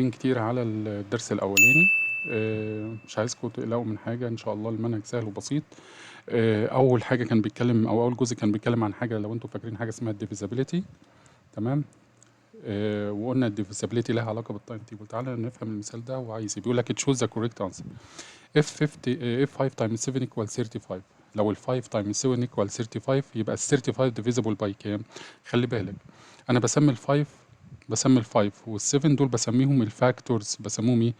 كتير على الدرس الأولاني. مش عايزكم تقلقوا من حاجة، إن شاء الله المنهج سهل وبسيط. أول حاجة كان بيتكلم أو أول جزء كان بيتكلم عن حاجة، لو أنتم فاكرين، حاجة اسمها ال divisibility، تمام؟ وقلنا ال divisibility لها علاقة بال time table. تعالى نفهم المثال ده وعايز إيه. بيقول لك choose the correct answer if 50 if 5 times 7 equals 35. لو ال 5 times 7 equals 35 يبقى ال 35 divisible by كام؟ خلي بالك، انا بسمي ال 5، بسمي ال 5 وال 7 دول بسميهم ال factors. بسموهم ايه؟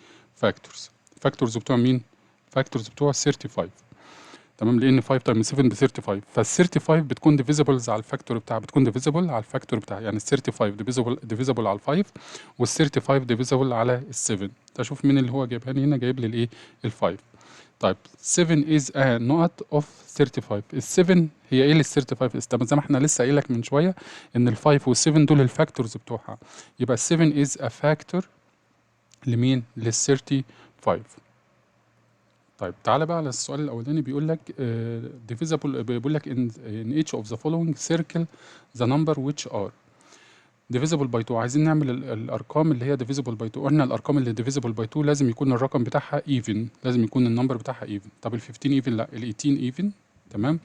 factors. factors بتوع مين؟ factors بتوع 35، تمام؟ لان 5 times 7 ب 35، فال 35 بتكون divisibles على ال factor بتاع، بتكون divisible على ال factor بتاع، يعني ال 35 divisible على ال 5 وال 35 divisible على ال 7. تشوف مين اللي هو جايبها لي هنا؟ جايب لي الايه؟ ال 5. طيب، 7 is a نقط of 35. ال 7 هي ايه لل 35؟ طب زي ما احنا لسه قايل لك من شويه ان ال 5 وال 7 دول ال factors بتوعها، يبقى ال 7 is a factor لمين؟ لل 35. طيب، تعالى بقى على السؤال الاولاني. بيقول لك divisible، بيقول لك in each of the following circle the number which are divisible by 2. عايزين نعمل الارقام اللي هي divisible by 2. قلنا الارقام اللي divisible by 2 لازم يكون الرقم بتاعها even، لازم يكون ال number بتاعها even. طب ال 15 even؟ لا. ال 18 even، تمام.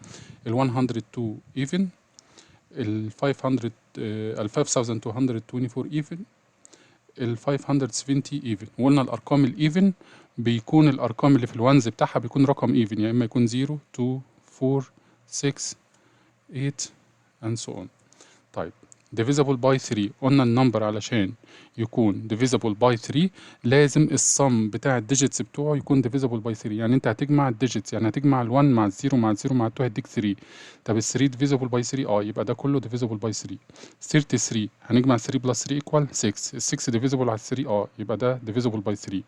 ال 102 even. ال 500 ال 5224 even. ال 570 even. وقلنا الارقام ال even بيكون الارقام اللي في ال ones بتاعها بيكون رقم even، يا اما يكون 0، 2، 4، 6، 8 and so on. طيب، divisible by 3. قلنا ال number علشان يكون divisible by 3 لازم السم بتاع ال digits بتوعه يكون divisible by 3. يعني انت هتجمع ال digits، يعني هتجمع ال1 مع ال zero مع ال zero مع ال2 هيديك 3. طب ال 3 divisible by 3؟ اه، يبقى ده كله divisible by 3. 33، هنجمع 3 plus 3 equal 6. ال 6 divisible على 3؟ اه، يبقى ده divisible by 3.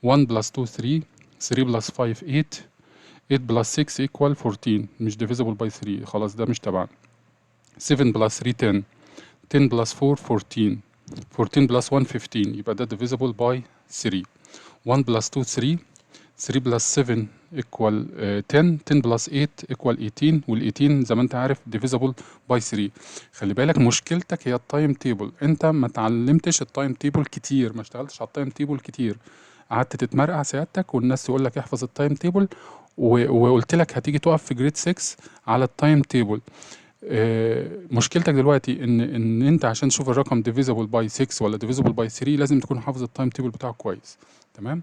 1 plus 2 3، 3 plus 5 8، 8 plus 6 equal 14، مش divisible by 3، خلاص ده مش تبعنا. 7 plus 3 10، 10 plus 4 14، 14 plus 1 15، يبقى ده divisible by 3. 1 plus 2 3، 3 plus 7 equal 10، 10 plus 8 equal 18، وال 18 زي ما انت عارف divisible by 3. خلي بالك، مشكلتك هي ال time table. انت ما اتعلمتش ال time table كتير، ما اشتغلتش على ال time table كتير، قعدت تتمرقع سيادتك والناس تقول لك احفظ ال time table، وقلت لك هتيجي تقف في grade 6 على ال time table. مشكلتك دلوقتي ان انت عشان تشوف الرقم divisible by 6 ولا divisible by 3 لازم تكون حافظ ال time table بتاعك كويس، تمام؟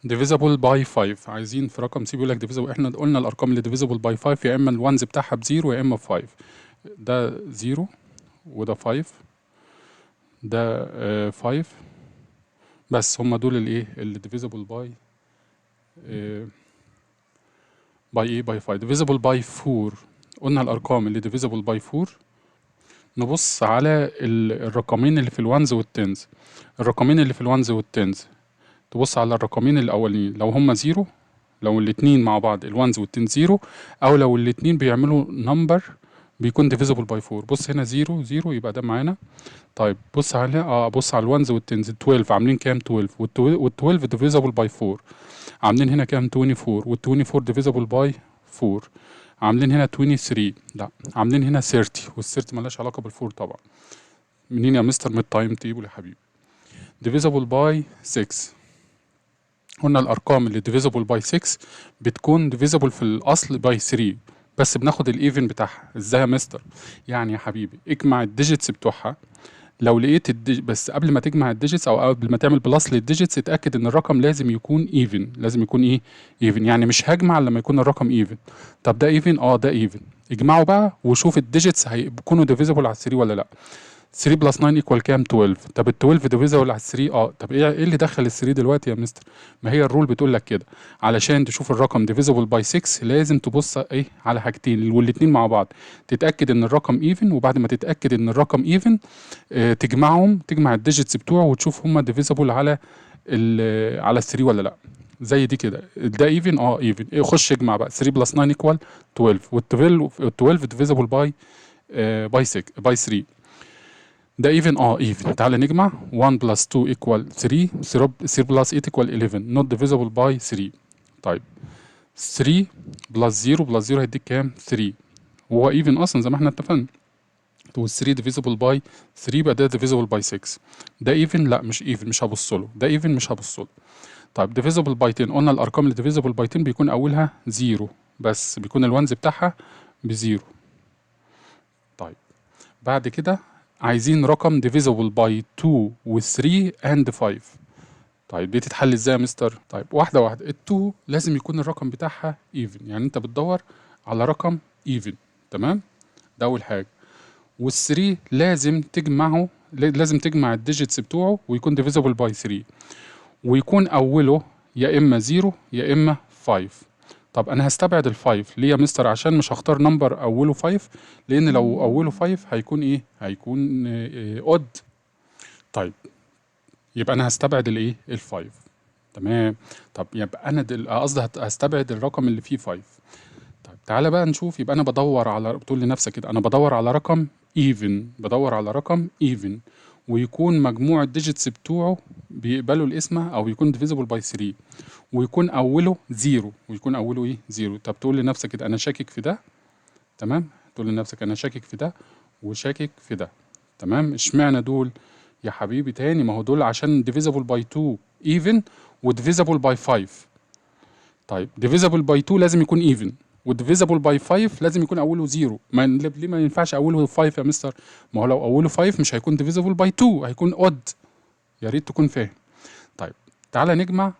divisible by 5. عايزين في رقم C بيقول لك divisible. احنا قلنا الارقام اللي divisible by 5 يا اما ال ones بتاعها ب zero يا اما ب 5. ده 0 وده 5، ده 5، بس هم دول الايه اللي divisible by ايه؟ by 5. divisible by 4. قلنا الارقام اللي divisible by 4 نبص على الرقمين اللي في ال ones وال tens. الرقمين اللي في ال ones وال tens، تبص على الرقمين الاولين، لو هما zero، لو الاتنين مع بعض ال ones وال tens zero، او لو الاتنين بيعملوا number بيكون divisible by 4. بص هنا 0 0، يبقى ده معانا. طيب، بص على ال ones وال tens. 12 عاملين كام؟ 12، وال 12 divisible by 4. عاملين هنا كام؟ 24، وال 24 divisible by 4. عاملين هنا 23؟ لا. عاملين هنا 30، وال 30 ملهاش علاقة بال four طبعا. منين يا مستر؟ من ال time table يا حبيبي. divisible by 6. قلنا الارقام اللي divisible by 6 بتكون divisible في الاصل by 3، بس بناخد ال even بتاعها. ازاي يا مستر؟ يعني يا حبيبي اجمع ال digits بتوعها، لو لقيت بس قبل ما تجمع ال digits او قبل ما تعمل plus لل digits اتاكد ان الرقم لازم يكون even. لازم يكون ايه؟ even. يعني مش هجمع لما يكون الرقم even. طب ده even؟ اه، ده even. اجمعوا بقى وشوف ال digits هيكونوا divisible على 3 ولا لا. 3 plus 9 equal كام؟ 12. طب ال 12 divisible على 3؟ اه. طب ايه اللي دخل ال 3 دلوقتي يا مستر؟ ما هي ال rule بتقول لك كده، علشان تشوف الرقم divisible by 6 لازم تبص ايه؟ على حاجتين والاثنين مع بعض. تتاكد ان الرقم even، وبعد ما تتاكد ان الرقم even تجمعهم، تجمع ال digits بتوعه وتشوف هما divisible على ال 3 ولا لا. زي دي كده، ده even؟ اه، even. ايه؟ خش اجمع بقى، 3 plus 9 equal 12، وال 12 divisible by 6، by 3. ده even؟ اه، even. تعالى نجمع، 1 plus 2 equal 3، 3 plus 8 equal 11، not divisible by 3. طيب، 3 plus 0 plus 0 هيديك كام؟ 3، وهو even اصلا زي ما احنا اتفقنا. وال 3 divisible by 3، يبقى ده divisible by 6. ده even؟ لا، مش even، مش هبص له. ده even؟ مش هبص له. طيب، divisible by 10، قلنا الارقام اللي divisible by 10 بيكون اولها 0 بس، بيكون ال ones بتاعها ب zero. طيب، بعد كده عايزين رقم divisible by 2 و 3 and 5. طيب، دي تتحل ازاي يا مستر؟ طيب، واحدة واحدة. ال 2 لازم يكون الرقم بتاعها even، يعني انت بتدور على رقم even، تمام؟ ده اول حاجة. وال 3 لازم تجمعه، لازم تجمع ال digits بتوعه ويكون divisible by 3، ويكون اوله يا اما 0 يا اما 5. طب انا هستبعد ال 5 ليه يا مستر؟ عشان مش هختار number اوله 5، لان لو اوله 5 هيكون ايه؟ هيكون odd. طيب، يبقى انا هستبعد الايه؟ ال 5، تمام؟ طب يبقى انا قصدي هستبعد الرقم اللي فيه 5. طيب، تعالى بقى نشوف. يبقى انا بدور على، بتقول لنفسك كده: انا بدور على رقم even، بدور على رقم even ويكون مجموع ال digits بتوعه بيقبلوا القسمة او يكون divisible by 3، ويكون اوله 0، ويكون اوله ايه؟ 0. طب تقول لنفسك كده: انا شاكك في ده، تمام؟ تقول لنفسك: انا شاكك في ده وشاكك في ده، تمام؟ اشمعنى دول يا حبيبي؟ تاني، ما هو دول عشان divisible by 2 even و divisible by 5. طيب، divisible by 2 لازم يكون even، و divisible by 5 لازم يكون اوله 0. ما ليه ما ينفعش اوله 5 يا مستر؟ ما هو لو اوله 5 مش هيكون divisible by 2، هيكون odd. يا ريت تكون فاهم. طيب، تعالى نجمع.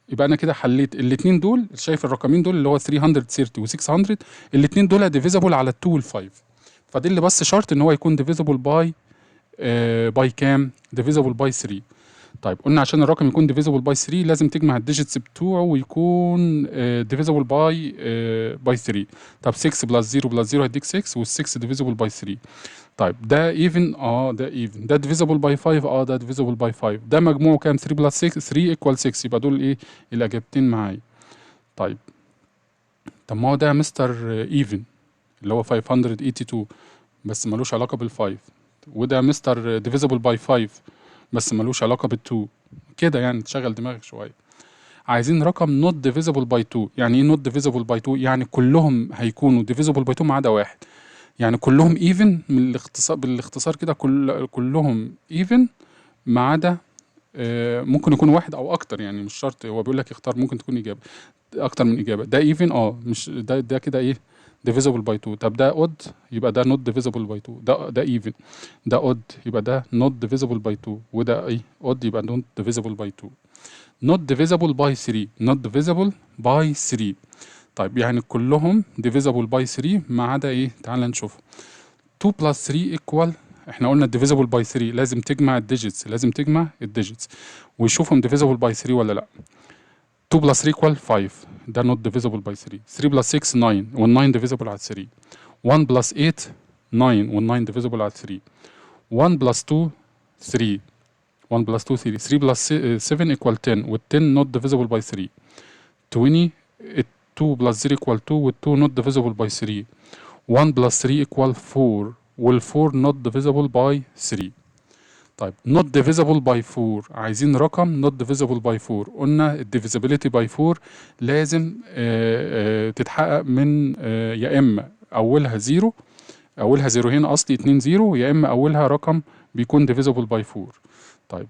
يبقى انا كده حليت الاثنين دول. شايف الرقمين دول اللي هو 330 و 600؟ الاثنين دول divisible على 2 وال 5. فاضل لي بس شرط ان هو يكون divisible by كام؟ divisible by 3. طيب، قلنا عشان الرقم يكون divisible by 3 لازم تجمع ال digits بتوعه ويكون divisible by 3. طب 6 plus 0 plus 0 هيديك 6، وال 6 divisible by 3. طيب، ده even؟ اه، ده even. ده divisible by 5؟ اه، ده divisible by 5. ده مجموعه كام؟ 3 plus 6، 3 equal 6. يبقى دول ايه؟ الاجابتين معايا. طيب، طب ما هو ده يا مستر even اللي هو 582، بس ملوش علاقة بال 5. وده مستر divisible by 5، بس ملوش علاقة بال 2. كده يعني تشغل دماغك شوية. عايزين رقم not divisible by 2. يعني ايه not divisible by 2؟ يعني كلهم هيكونوا divisible by 2 ما عدا واحد، يعني كلهم even من الاختصار، بالاختصار كده كلهم even ما عدا ممكن يكون واحد او اكتر، يعني مش شرط. هو بيقول لك اختار، ممكن تكون اجابه اكتر من اجابه. ده even؟ اه، مش ده. ده كده ايه؟ divisible by 2. طب ده odd، يبقى ده not divisible by 2. ده even، ده odd، يبقى ده not divisible by 2. وده ايه؟ odd، يبقى not divisible by 2. not divisible by 3، not divisible by 3. طيب، يعني كلهم divisible by 3 ما عدا ايه؟ تعال نشوف. 2 plus 3 equal، احنا قلنا divisible by 3 لازم تجمع ال digits، لازم تجمع ال digits ويشوفهم divisible by 3 ولا لا. 2 plus 3 equal 5، ده not divisible by 3. 3 plus 6، 9، وال 9 divisible على 3. 1 plus 8، 9، وال 9 divisible على 3. 1 plus 2، 3. 1 plus 2، 3. 3 plus 7 equal 10، وال 10 not divisible by 3. 20، 2 plus 0 equal 2، وال 2 not divisible by 3. 1 plus 3 equal 4، وال 4 not divisible by 3. طيب، not divisible by 4، عايزين رقم not divisible by 4. قلنا ال divisibility by 4 لازم تتحقق من يا اما اولها 0، اولها zero هنا قصدي 2 0، يا اما اولها رقم بيكون divisible by 4. طيب،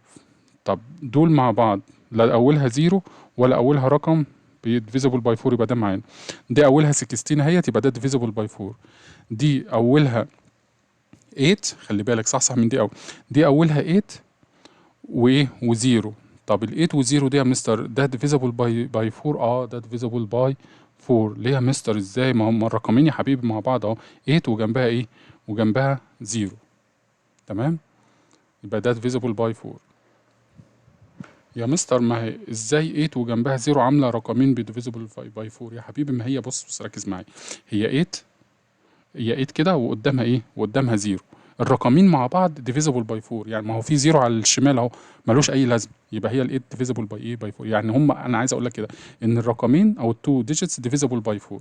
طب دول مع بعض لا اولها 0 ولا اولها رقم divisible by 4، يبقى ده معانا. دي اولها 16 اهيت، يبقى ده divisible by 4. دي اولها 8، خلي بالك، صح صح من دي قوي. دي اولها 8 وايه؟ و zero. طب ال 8 و zero دي يا مستر ده divisible by 4؟ اه، ده divisible by 4. ليه يا مستر؟ ازاي؟ ما هم الرقمين يا حبيبي مع بعض اهو، 8 وجنبها ايه؟ وجنبها 0، تمام؟ يبقى ده divisible by 4. يا مستر، ما هي ازاي 8 وجنبها 0 عامله رقمين ب divisible by 4؟ يا حبيبي، ما هي بص بص، ركز معايا، هي 8، هي 8 كده وقدامها ايه؟ وقدامها 0. الرقمين مع بعض divisible by 4. يعني ما هو في 0 على الشمال اهو ملوش اي لازمه، يبقى هي ال 8 divisible by ايه؟ by 4. يعني هم انا عايز اقول لك كده ان الرقمين او ال 2 digits divisible by 4.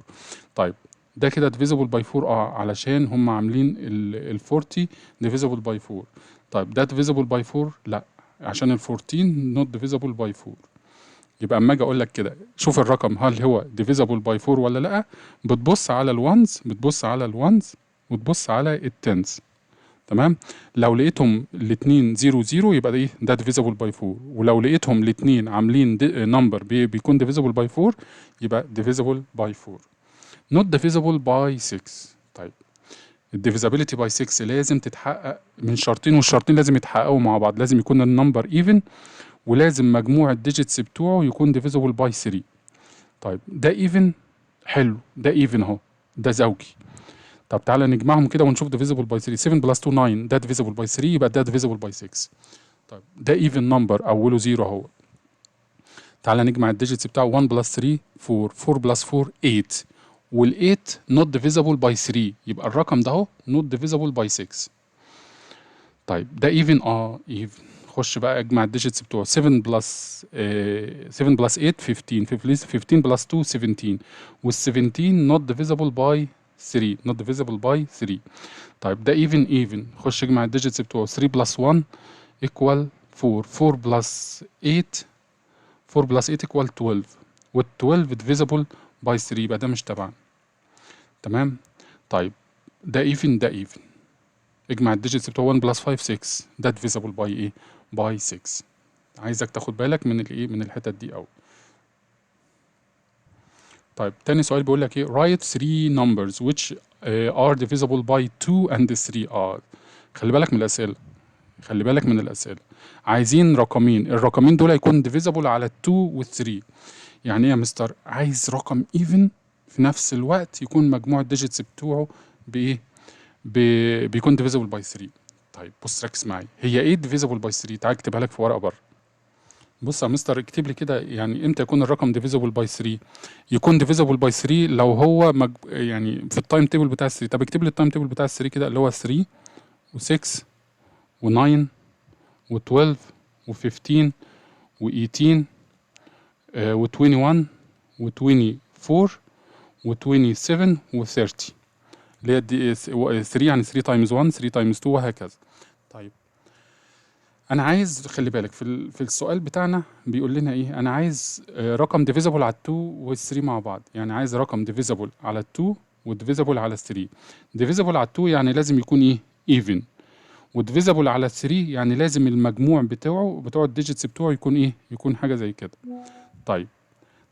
طيب، ده كده divisible by 4؟ اه، علشان هم عاملين ال 40 divisible by 4. طيب، ده divisible by 4؟ لا، عشان ال 14 not divisible by 4. يبقى اما اجي اقول لك كده شوف الرقم هل هو divisible by 4 ولا لا، بتبص على ال ones، بتبص على ال ones وتبص على ال tens. تمام. لو لقيتهم الاثنين 0 0 يبقى ده ايه؟ ده divisible by 4. ولو لقيتهم الاثنين عاملين number بيكون divisible by 4 يبقى divisible by 4. not divisible by 6. طيب ال divisibility by 6 لازم تتحقق من شرطين، والشرطين لازم يتحققوا مع بعض. لازم يكون ال number even، ولازم مجموع ال digits بتوعه يكون divisible by 3. طيب ده even، حلو، ده even اهو، ده زوجي. طب تعالى نجمعهم كده ونشوف divisible by 3. 7 plus 2 9، ده divisible by 3، يبقى ده divisible by 6. طيب ده even number اوله 0 اهو، تعالى نجمع ال digits بتاعه، 1 plus 3 4، 4 plus 4 8، وال 8 not divisible by 3، يبقى الرقم ده اهو not divisible by 6. طيب ده even، even، خش بقى اجمع ال digits بتوعه، 7 plus 7 plus 8 15، 15 plus 2 17، وال 17 not divisible by 3، not divisible by 3. طيب ده even، even، خش اجمع ال digits بتوعه، 3 plus 1 equal 4، 4 plus 8، 4 plus 8 equal 12، وال 12 divisible by 3، يبقى ده مش تبعنا. تمام. طيب ده even، ده even، اجمع ال digits بتوع 1 plus 5 6، ده divisible by ايه؟ by 6. عايزك تاخد بالك من الايه؟ من الحتت دي قوي. طيب تاني سؤال بيقول لك ايه؟ write three numbers which are divisible by 2 and 3. خلي بالك من الاسئله، خلي بالك من الاسئله. عايزين رقمين، الرقمين دول هيكون divisible على 2 وال 3. يعني ايه يا مستر؟ عايز رقم even في نفس الوقت يكون مجموع ال digits بتوعه بايه؟ بيكون divisible by 3. طيب بص ركز معايا، هي ايه divisible by 3؟ تعال اكتبها لك في ورقه بره. بص يا مستر، اكتب لي كده، يعني امتى يكون الرقم divisible by 3؟ يكون divisible by 3 لو هو يعني في ال time table بتاع 3. طب اكتب لي ال time table بتاع 3 كده، اللي هو 3 و6 و9 و12 و15 و18 و21 و24 و27 و30، اللي هي دي 3، يعني 3 times 1، 3 times 2، وهكذا. طيب انا عايز، خلي بالك في السؤال بتاعنا بيقول لنا ايه؟ انا عايز رقم divisible على 2 وال 3 مع بعض. يعني عايز رقم divisible على 2 و divisible على 3. divisible على 2 يعني لازم يكون ايه؟ even. و divisible على 3 يعني لازم المجموع بتاعه، بتوع ال digits بتوعه، يكون ايه؟ يكون حاجه زي كده. طيب،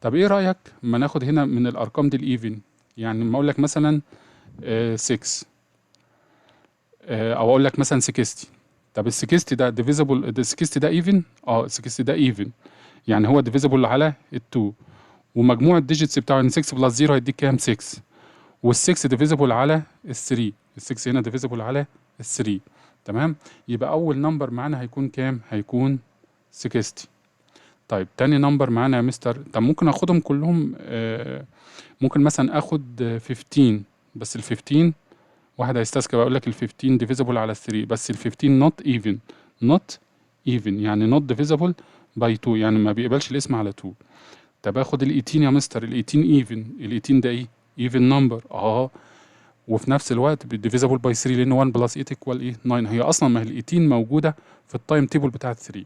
طب ايه رايك ما ناخد هنا من الارقام دي ال even؟ يعني لما اقول لك مثلا 6 او اقول لك مثلا 60. طب ال 60 ده divisible؟ ال 60 ده even؟ ال 60 ده even، يعني هو divisible على ال 2، ومجموع ال digits بتاعه يعني 6 plus 0 هيديك كام؟ 6. وال 6 divisible على ال 3، ال 6 هنا divisible على ال 3. تمام، يبقى اول number معانا هيكون كام؟ هيكون 60. طيب تاني number معانا يا مستر، طب ممكن اخدهم كلهم؟ ممكن مثلا اخد 15، بس ال 15 واحد هيستذكى يقول لك ال 15 divisible على 3، بس ال 15 not even، not even يعني not divisible by 2، يعني ما بيقبلش القسمة على 2. طب اخد ال 18 يا مستر، ال 18 even، ال 18 ده ايه؟ even number، وفي نفس الوقت divisible by 3، لان 1 plus 8 equal ايه؟ 9. هي اصلا ما هي ال 18 موجوده في ال time table بتاعت 3.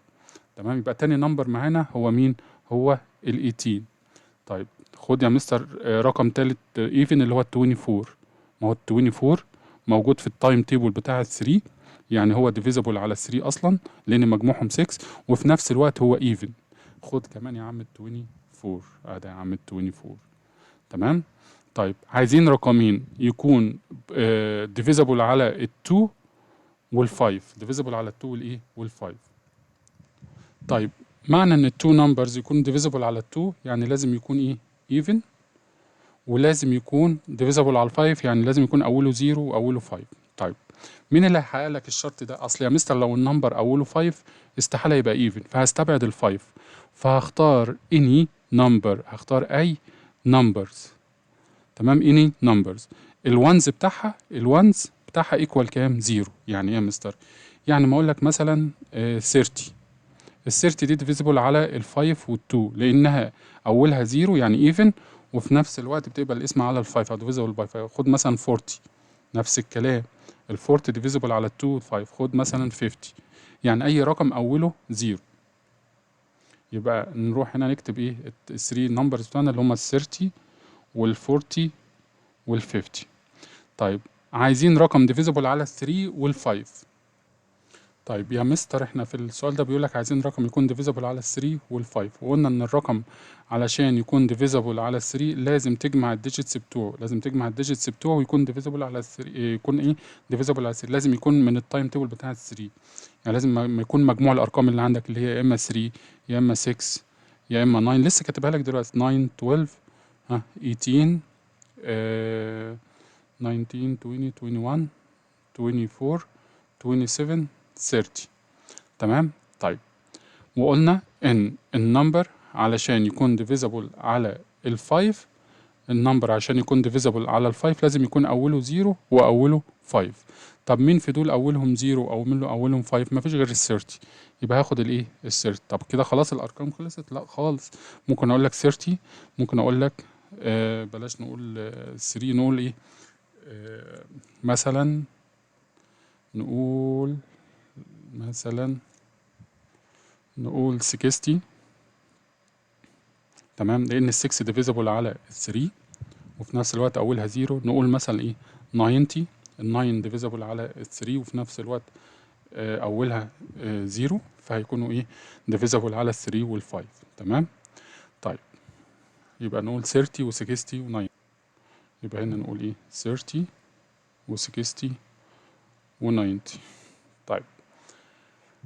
تمام، يبقى تاني number معانا هو مين؟ هو ال 18. طيب خد يا مستر رقم تالت even اللي هو ال 24. ما هو ال 24 موجود في ال time table بتاع ال 3، يعني هو divisible على 3 اصلا لان مجموعهم 6، وفي نفس الوقت هو even. خد كمان يا عم ال 24، ادي يا عم ال 24. تمام. طيب عايزين رقمين يكون divisible على ال 2 وال 5، divisible على ال 2 والايه؟ وال 5. طيب معنى ان ال 2 numbers يكون divisible على ال 2 يعني لازم يكون ايه؟ even، ولازم يكون divisible على ال 5، يعني لازم يكون اوله 0 واوله 5. طيب مين اللي هيحقق لك الشرط ده؟ اصل يا مستر لو ال number اوله 5 استحالة يبقى even، فهستبعد ال 5، فهختار any number، هختار اي numbers. تمام، any numbers ال ones بتاعها، ال ones بتاعها equal كام؟ 0. يعني ايه يا مستر؟ يعني ما اقول لك مثلا 30، ال 30 دي divisible على ال 5 وال 2 لانها اولها 0 يعني even، وفي نفس الوقت بتقبل القسمة على ال 5 او divisible by 5. خد مثلا 40، نفس الكلام، ال 40 divisible على 2 5. خد مثلا 50، يعني اي رقم اوله 0. يبقى نروح هنا نكتب ايه؟ ال 3 numbers بتوعنا اللي هم ال 30 وال 40 وال 50. طيب عايزين رقم divisible على 3 وال 5. طيب يا مستر احنا في السؤال ده بيقول لك عايزين رقم يكون divisible على 3 وال 5، وقلنا ان الرقم علشان يكون divisible على 3 لازم تجمع ال digits بتوعه، لازم تجمع ال digits بتوعه ويكون divisible على 3، يكون ايه؟ divisible على 3، لازم يكون من ال time table بتاع 3، يعني لازم ما يكون مجموع الارقام اللي عندك اللي هي يا اما 3 يا اما 6 يا اما 9، لسه كاتبها لك دلوقتي 9 12 ها 18 19 20 21 24 27 30. تمام. طيب وقلنا ان ال number علشان يكون divisible على ال five، ال number عشان يكون divisible على ال five لازم يكون اوله 0 واوله 5. طب مين في دول اولهم 0 او مين اولهم 5؟ مفيش غير ال 30، يبقى هاخد الايه؟ ال 30. طب كده خلاص الارقام خلصت؟ لا خالص، ممكن اقول لك 30، ممكن اقول لك بلاش نقول 3، نقول ايه؟ مثلا نقول مثلا نقول 60. تمام، لان ال 6 divisible على 3 وفي نفس الوقت اولها 0. نقول مثلا ايه؟ 90، ال 9 divisible على 3 وفي نفس الوقت اولها 0، فهيكونوا ايه؟ divisible على 3 وال 5. تمام. طيب يبقى نقول 30 و 60 و 9، يبقى هنا نقول ايه؟ 30 و 60 و 90. طيب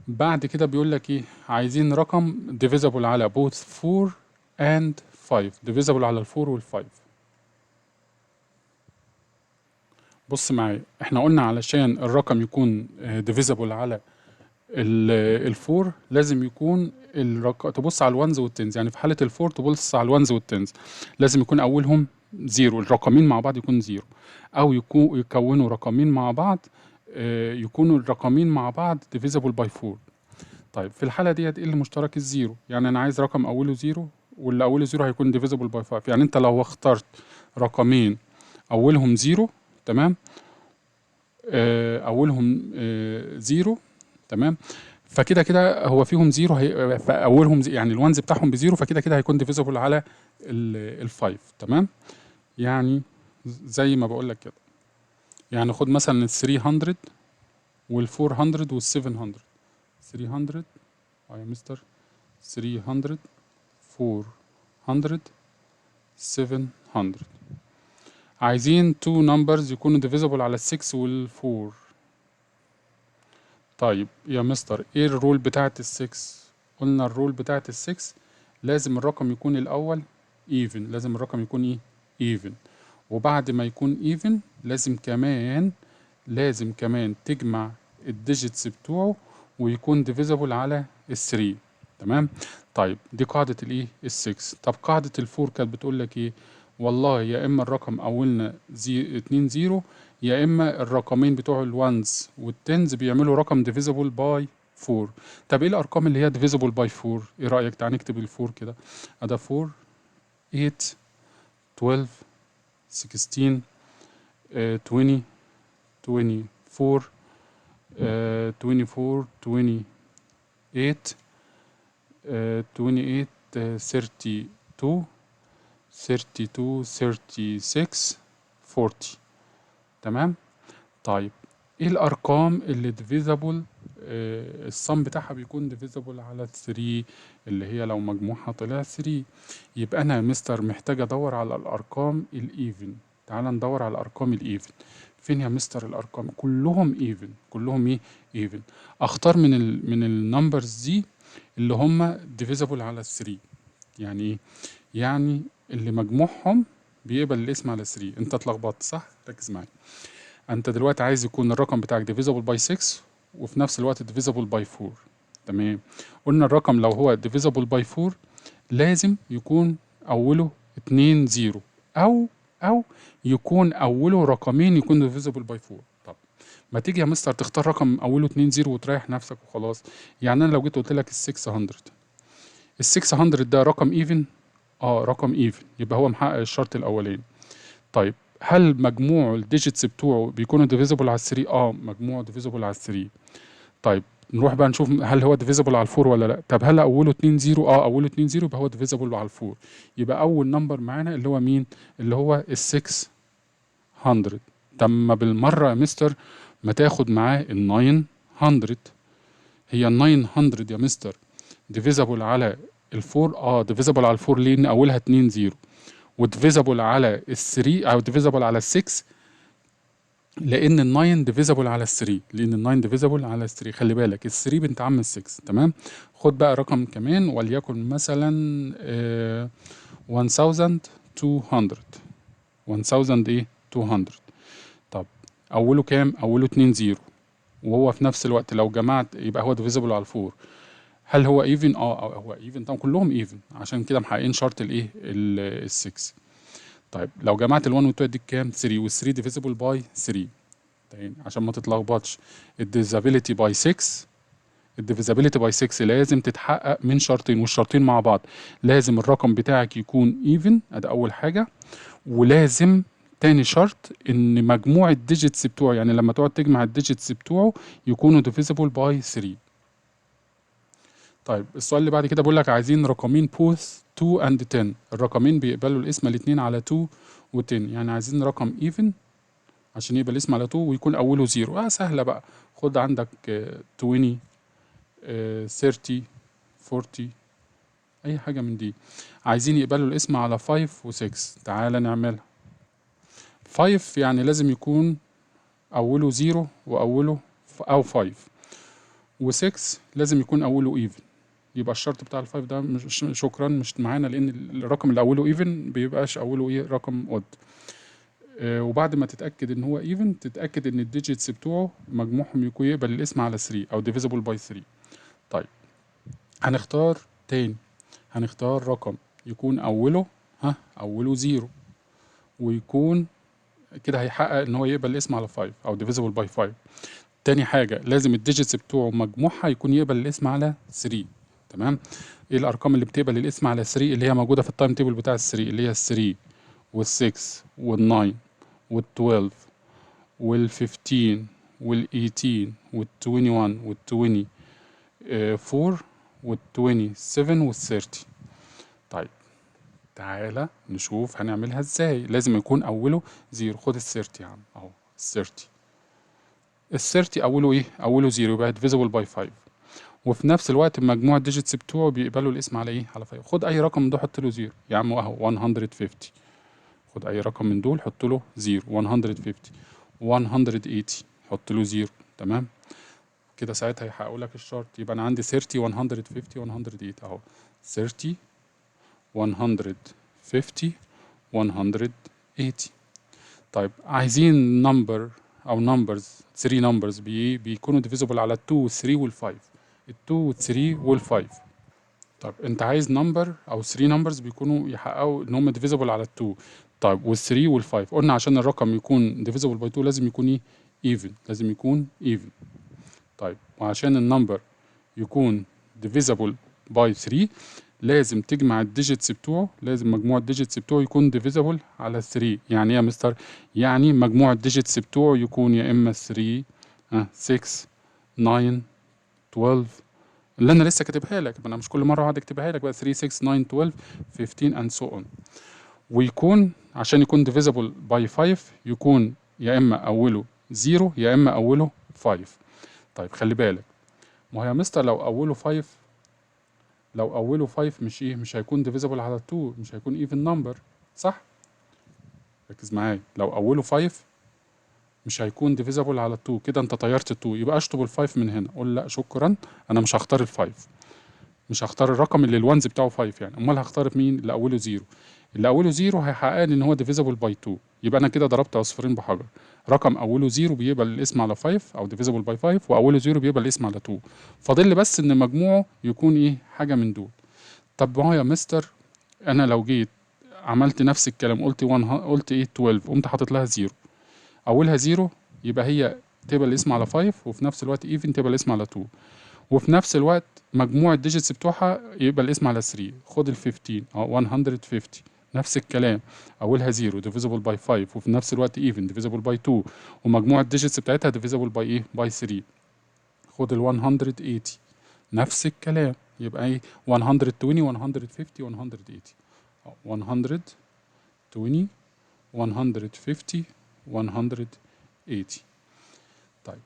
بعد كده بيقول لك ايه؟ عايزين رقم divisible على both 4 and 5، divisible على ال 4 وال 5. بص معايا، احنا قلنا علشان الرقم يكون divisible على ال 4 لازم يكون الرقم، تبص على ال ones وال tens، يعني في حالة ال 4 تبص على ال ones وال tens، لازم يكون اولهم 0، الرقمين مع بعض يكون 0، او يكونوا رقمين مع بعض، يكونوا الرقمين مع بعض divisible by 4. طيب في الحالة ديت ايه اللي مشترك؟ ال zero، يعني انا عايز رقم اوله 0 واللي اوله 0 هيكون divisible by 5. يعني انت لو اخترت رقمين اولهم 0، تمام، اولهم 0، تمام، فكده كده هو فيهم 0، فاولهم يعني ال ones بتاعهم ب zero، فكده كده هيكون divisible على ال 5. تمام، يعني زي ما بقول لك كده، يعني خد مثلا ال 300 وال 400 وال 700، 300 يا مستر، 300 400 700. عايزين two numbers يكونوا divisible على 6 وال 4. طيب يا مستر ايه ال rule بتاعت ال 6؟ قلنا ال rule بتاعت ال 6 لازم الرقم يكون الاول even، لازم الرقم يكون ايه؟ even، وبعد ما يكون even لازم كمان تجمع ال digits بتوعه ويكون divisible على ال 3. تمام. طيب دي قاعدة الايه؟ ال 6. طب قاعدة ال 4 كانت بتقول لك ايه؟ والله يا اما الرقم اولنا 2 0، يا اما الرقمين بتوع ال ones وال tens بيعملوا رقم divisible by 4. طب ايه الارقام اللي هي divisible by 4؟ ايه رأيك؟ تعال نكتب ال 4 كده، ادا 4 8 12 16 20 24 24 28 28 32 32 36 40. تمام. طيب ايه الارقام اللي divisible ال sum بتاعها بيكون divisible على 3، اللي هي لو مجموعها طلع 3؟ يبقى انا يا مستر محتاج ادور على الارقام ال even. تعال ندور على الارقام ال even. فين يا مستر الارقام؟ كلهم even، كلهم ايه؟ even. اختار من ال numbers دي اللي هم divisible على 3. يعني ايه؟ يعني اللي مجموعهم بيقبل القسمة على 3. انت اتلخبطت صح؟ ركز معايا. انت دلوقتي عايز يكون الرقم بتاعك divisible by 6 وفي نفس الوقت divisible by 4. تمام. قلنا الرقم لو هو divisible by 4 لازم يكون اوله 2 0 او يكون اوله رقمين يكون divisible by 4. طب ما تيجي يا مستر تختار رقم اوله 2 0 وتريح نفسك وخلاص. يعني انا لو جيت قلت لك ال 600، ال 600 ده رقم even؟ رقم even، يبقى هو محقق الشرط الاولاني. طيب هل مجموع ال digits بتوعه بيكونوا divisible على 3؟ مجموعه divisible على 3. طيب نروح بقى نشوف هل هو divisible على 4 ولا لا. طب هل اوله 2 0؟ اوله 2 0، يبقى هو divisible على 4. يبقى اول number معانا اللي هو مين؟ اللي هو ال 600. طب ما بالمرة يا مستر ما تاخد معاه ال 900. هي ال 900 يا مستر divisible على ال four؟ Divisible على ال four ليه؟ ان اولها 2 0، و divisible على ال 3 او divisible على ال 6 لان ال 9 divisible على ال 3، لان ال 9 divisible على ال 3. خلي بالك ال 3 بنت عم ال 6. تمام. خد بقى رقم كمان، وليكن مثلا 1200. 1000 ايه؟ 200. طب اوله كام؟ اوله 2 0، وهو في نفس الوقت لو جمعت يبقى هو divisible على ال four. هل هو even؟ هو even طبعا، كلهم even، عشان كده محققين شرط الايه؟ ال 6. طيب لو جمعت ال 1 وال 2 يديك كام؟ 3، وال 3 divisible by 3. تاني عشان ما تتلخبطش، ال divisibility by 6، ال divisibility by 6 لازم تتحقق من شرطين، والشرطين مع بعض. لازم الرقم بتاعك يكون even، ادي اول حاجه، ولازم تاني شرط ان مجموع ال digits بتوعه، يعني لما تقعد تجمع ال digits بتوعه يكونوا divisible by 3. طيب السؤال اللي بعد كده بيقول لك عايزين رقمين both 2 and 10. الرقمين بيقبلوا القسمة الاتنين على 2 و 10، يعني عايزين رقم even عشان يقبل القسمة على 2 ويكون أوله 0. سهلة بقى، خد عندك 20، 30، 40، أي حاجة من دي. عايزين يقبلوا القسمة على 5 و 6. تعالى نعملها. 5 يعني لازم يكون أوله 0 وأوله أو 5، و6 لازم يكون أوله even. يبقى الشرط بتاع ال five ده مش، شكرا، مش معانا، لان الرقم اللي اوله even بيبقاش اوله ايه؟ رقم odd. وبعد ما تتاكد ان هو even، تتاكد ان ال digits بتوعه مجموعهم يكون يقبل القسمة على 3 او divisible by 3. طيب هنختار تاني، هنختار رقم يكون اوله، ها، اوله 0، ويكون كده هيحقق ان هو يقبل القسمة على 5 او divisible by 5. تاني حاجة لازم ال digits بتوعه مجموعها يكون يقبل القسمة على 3. تمام. ايه الارقام اللي بتقبل القسمة على 3 اللي هي موجودة في ال time table بتاع ال 3؟ اللي هي ال 3 وال 6 وال 9 وال 12 وال 15 وال 18 وال 21 وال 24 وال 27 وال 30. طيب تعالى نشوف هنعملها ازاي. لازم يكون اوله 0. خد ال 30 يا عم اهو، ال 30، ال 30 اوله ايه؟ اوله 0، يبقى divisible by 5، وفي نفس الوقت مجموع ال digits بتوعه بيقبلوا القسمة على ايه؟ على 5. خد اي رقم من دول حط له 0 يا عم، اهو 150. خد اي رقم من دول حط له 0، 150، 180 حط له 0. تمام كده، ساعتها هيحققوا لك الشرط. يبقى انا عندي 30، 150، 180 اهو، 30، 150، 180. طيب عايزين number او numbers، 3 numbers بيكونوا divisible على 2 و 3 وال 5، ال 2 وال 3 وال 5. طيب انت عايز number او 3 numbers بيكونوا يحققوا ان هم divisible على 2، طيب وال 3 وال 5. قلنا عشان الرقم يكون divisible by 2 لازم يكون ايه؟ even، لازم يكون even. طيب وعشان ال number يكون divisible by 3 لازم تجمع ال digits بتوعه، لازم مجموع ال digits بتوعه يكون divisible على 3. يعني ايه يا مستر؟ يعني مجموع ال digits بتوعه يكون يا اما 3، 6، 9، 12، اللي انا لسه كاتبها لك، ما انا مش كل مره اقعد اكتبها لك بقى، 3، 6، 9، 12، 15 and so on. ويكون عشان يكون divisible by 5 يكون يا اما اوله 0 يا اما اوله 5. طيب خلي بالك، ما هو يا مستر لو اوله 5، لو اوله 5 مش ايه؟ مش هيكون divisible على 2، مش هيكون even number، صح؟ ركز معايا، لو اوله 5 مش هيكون divisible على 2. كده انت طيرت 2، يبقى اشطب ال 5 من هنا، قول لا شكرا، انا مش هختار ال 5، مش هختار الرقم اللي ال ones بتاعه 5 يعني. امال هختار مين؟ اللي اوله 0. اللي اوله 0 هيحقق لي ان هو divisible by 2. يبقى انا كده ضربت عصفورين بحجر، رقم اوله 0 بيقبل القسمة على 5 او divisible by 5، واوله 0 بيقبل القسمة على 2. فاضل لي بس ان مجموعه يكون ايه؟ حاجه من دول. طب ما هو يا مستر انا لو جيت عملت نفس الكلام، قلت 1، قلت ايه؟ 12، قمت حاطط لها 0، اولها 0، يبقى هي تقبل القسمة على 5 وفي نفس الوقت even تقبل القسمة على 2، وفي نفس الوقت مجموع ال digits بتوعها يقبل القسمة على 3. خد ال 15 اهو، 150، نفس الكلام، اولها 0 divisible by 5، وفي نفس الوقت even divisible by 2، ومجموع ال digits بتاعتها divisible by ايه؟ by 3. خد ال 180، نفس الكلام، يبقى ايه؟ 120، 150، 180، 120، 150، 180. طيب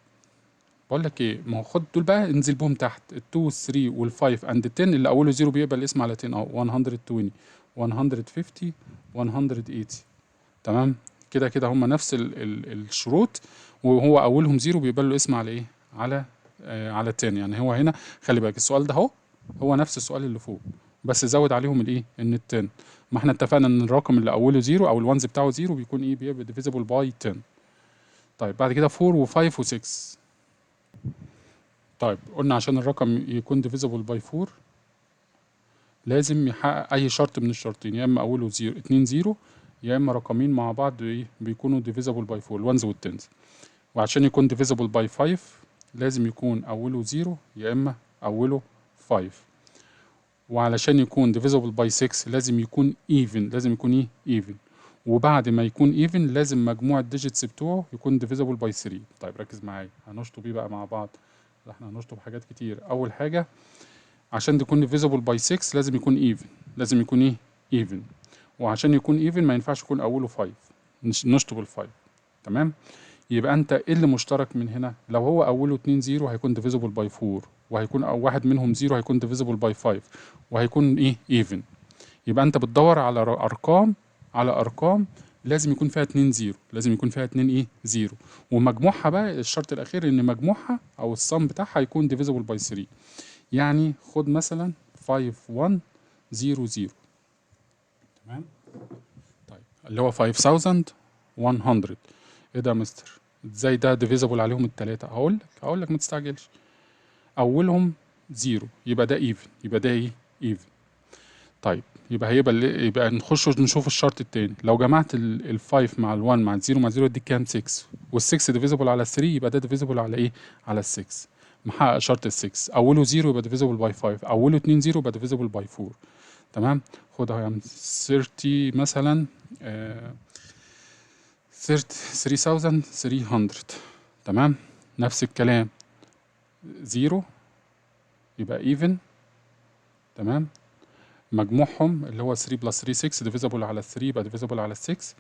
بقول لك ايه، ما هو خد دول بقى انزل بهم تحت، ال 2 3 وال 5 and 10 اللي اوله 0 بيقبل القسمة على 10 اهو، 120، 150، 180. تمام كده كده هم نفس ال الشروط، وهو اولهم 0 بيقبل له قسمة على ايه؟ على 10. يعني هو هنا خلي بالك السؤال ده اهو هو نفس السؤال اللي فوق، بس زود عليهم الايه؟ ان ال 10. ما احنا اتفقنا ان الرقم اللي اوله 0 او ال ones بتاعه 0 بيكون ايه؟ بيبقى divisible by 10. طيب بعد كده 4 و5 و6. طيب قلنا عشان الرقم يكون divisible by 4 لازم يحقق اي شرط من الشرطين، يا اما اوله 0 2 0، يا اما رقمين مع بعض ايه بيكونوا divisible by 4، ال ones وال tens. وعشان يكون divisible by 5 لازم يكون اوله 0 يا اما اوله 5. وعلشان يكون divisible by 6 لازم يكون even، لازم يكون ايه؟ even. وبعد ما يكون even لازم مجموع ال digits بتوعه يكون divisible by 3. طيب ركز معايا، هنشطب ايه بقى مع بعض؟ لا احنا هنشطب حاجات كتير. اول حاجه عشان تكون divisible by 6 لازم يكون even، لازم يكون ايه؟ even. وعشان يكون even ما ينفعش يكون اوله 5، نشطب ال 5. تمام، يبقى انت ايه اللي مشترك من هنا؟ لو هو اوله 2 0 هيكون divisible by 4، وهيكون او واحد منهم 0 هيكون divisible by 5، وهيكون ايه؟ even. يبقى انت بتدور على ارقام، على ارقام لازم يكون فيها 2 0، لازم يكون فيها 2 ايه؟ 0، ومجموعها بقى الشرط الاخير ان مجموعها او ال sum بتاعها يكون divisible by 3. يعني خد مثلا 5 1 0 0. تمام، طيب اللي هو 5100. ايه ده يا مستر؟ ازاي ده divisible عليهم التلاتة؟ هقول لك ما تستعجلش. اولهم 0 يبقى ده even، يبقى ده ايه؟ even. طيب يبقى هيبقى يبقى نخش نشوف الشرط التاني. لو جمعت ال 5 مع ال 1 مع ال 0 مع 0 يديك كام؟ 6، وال 6 divisible على 3 يبقى ده divisible على ايه؟ على ال 6. محقق شرط ال 6، اوله 0 يبقى divisible by 5، اوله 2 0 يبقى divisible by 4. تمام، خدها يا عم 30 مثلا، 3300. تمام، نفس الكلام 0 يبقى even. تمام، مجموعهم اللي هو 3 plus 3 6 divisible على 3 يبقى divisible على 6،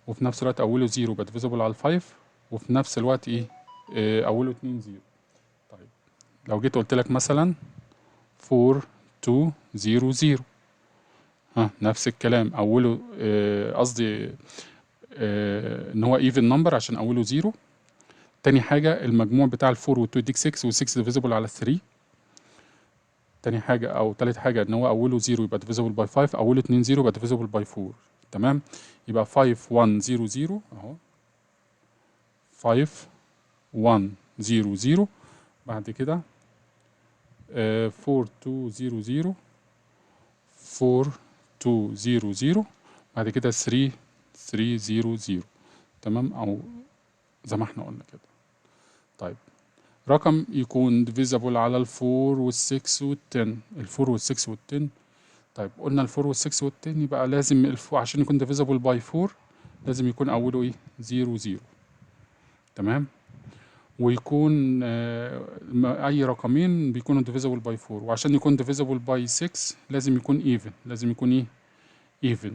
وفي نفس الوقت اوله 0 يبقى divisible على 5، وفي نفس الوقت ايه؟ اوله 2 0. طيب لو جيت قلت لك مثلا 4 2 0 0، ها نفس الكلام، اوله قصدي ان هو even number عشان اوله 0. تاني حاجة المجموع بتاع ال 4 وال 2 يديك 6، وال 6 divisible على 3. تاني حاجة أو تالت حاجة إن هو أوله 0 يبقى divisible by 5، أوله 2 0 يبقى divisible by 4. تمام، يبقى 5 1 0 0 أهو، 5 1 0 0، بعد كده 4 2 0 0، 4 2 0 0، بعد كده 3 3 0 0. تمام، أو زي ما احنا قلنا كده. طيب رقم يكون divisible على ال four وال six وال ten، ال four وال six وال ten. طيب قلنا ال four وال six وال ten يبقى لازم ال four عشان يكون divisible by 4 لازم يكون أوله إيه؟ 0 0. تمام، ويكون أي رقمين بيكونوا divisible by 4، وعشان يكون divisible by 6 لازم يكون even، لازم يكون إيه؟ even.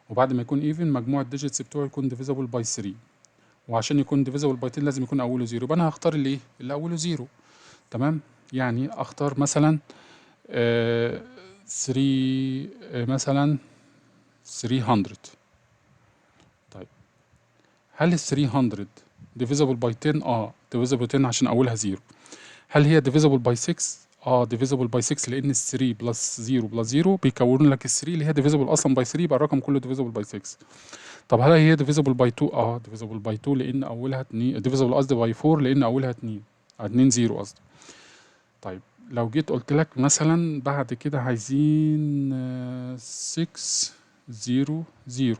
وبعد ما يكون even مجموع ال digits بتوعه يكون divisible by 3، وعشان يكون divisible by 10 لازم يكون أوله 0. يبقى أنا هختار اللي إيه؟ اللي أوله 0. تمام، يعني أختار مثلا 3 مثلا 300. طيب هل ال 300 divisible by 10؟ Divisible 10 عشان أولها 0. هل هي divisible by 6؟ Divisible by 6 لأن ال 3 plus 0 plus 0 بيكونوا لك ال 3 اللي هي divisible أصلا by 3، يبقى الرقم كله divisible by 6. طب هل هي divisible by 2؟ Divisible by 2 لأن أولها 2، divisible قصدي by 4 لأن أولها 2، 2 0 قصدي. طيب لو جيت قلت لك مثلا بعد كده عايزين 6 0 0.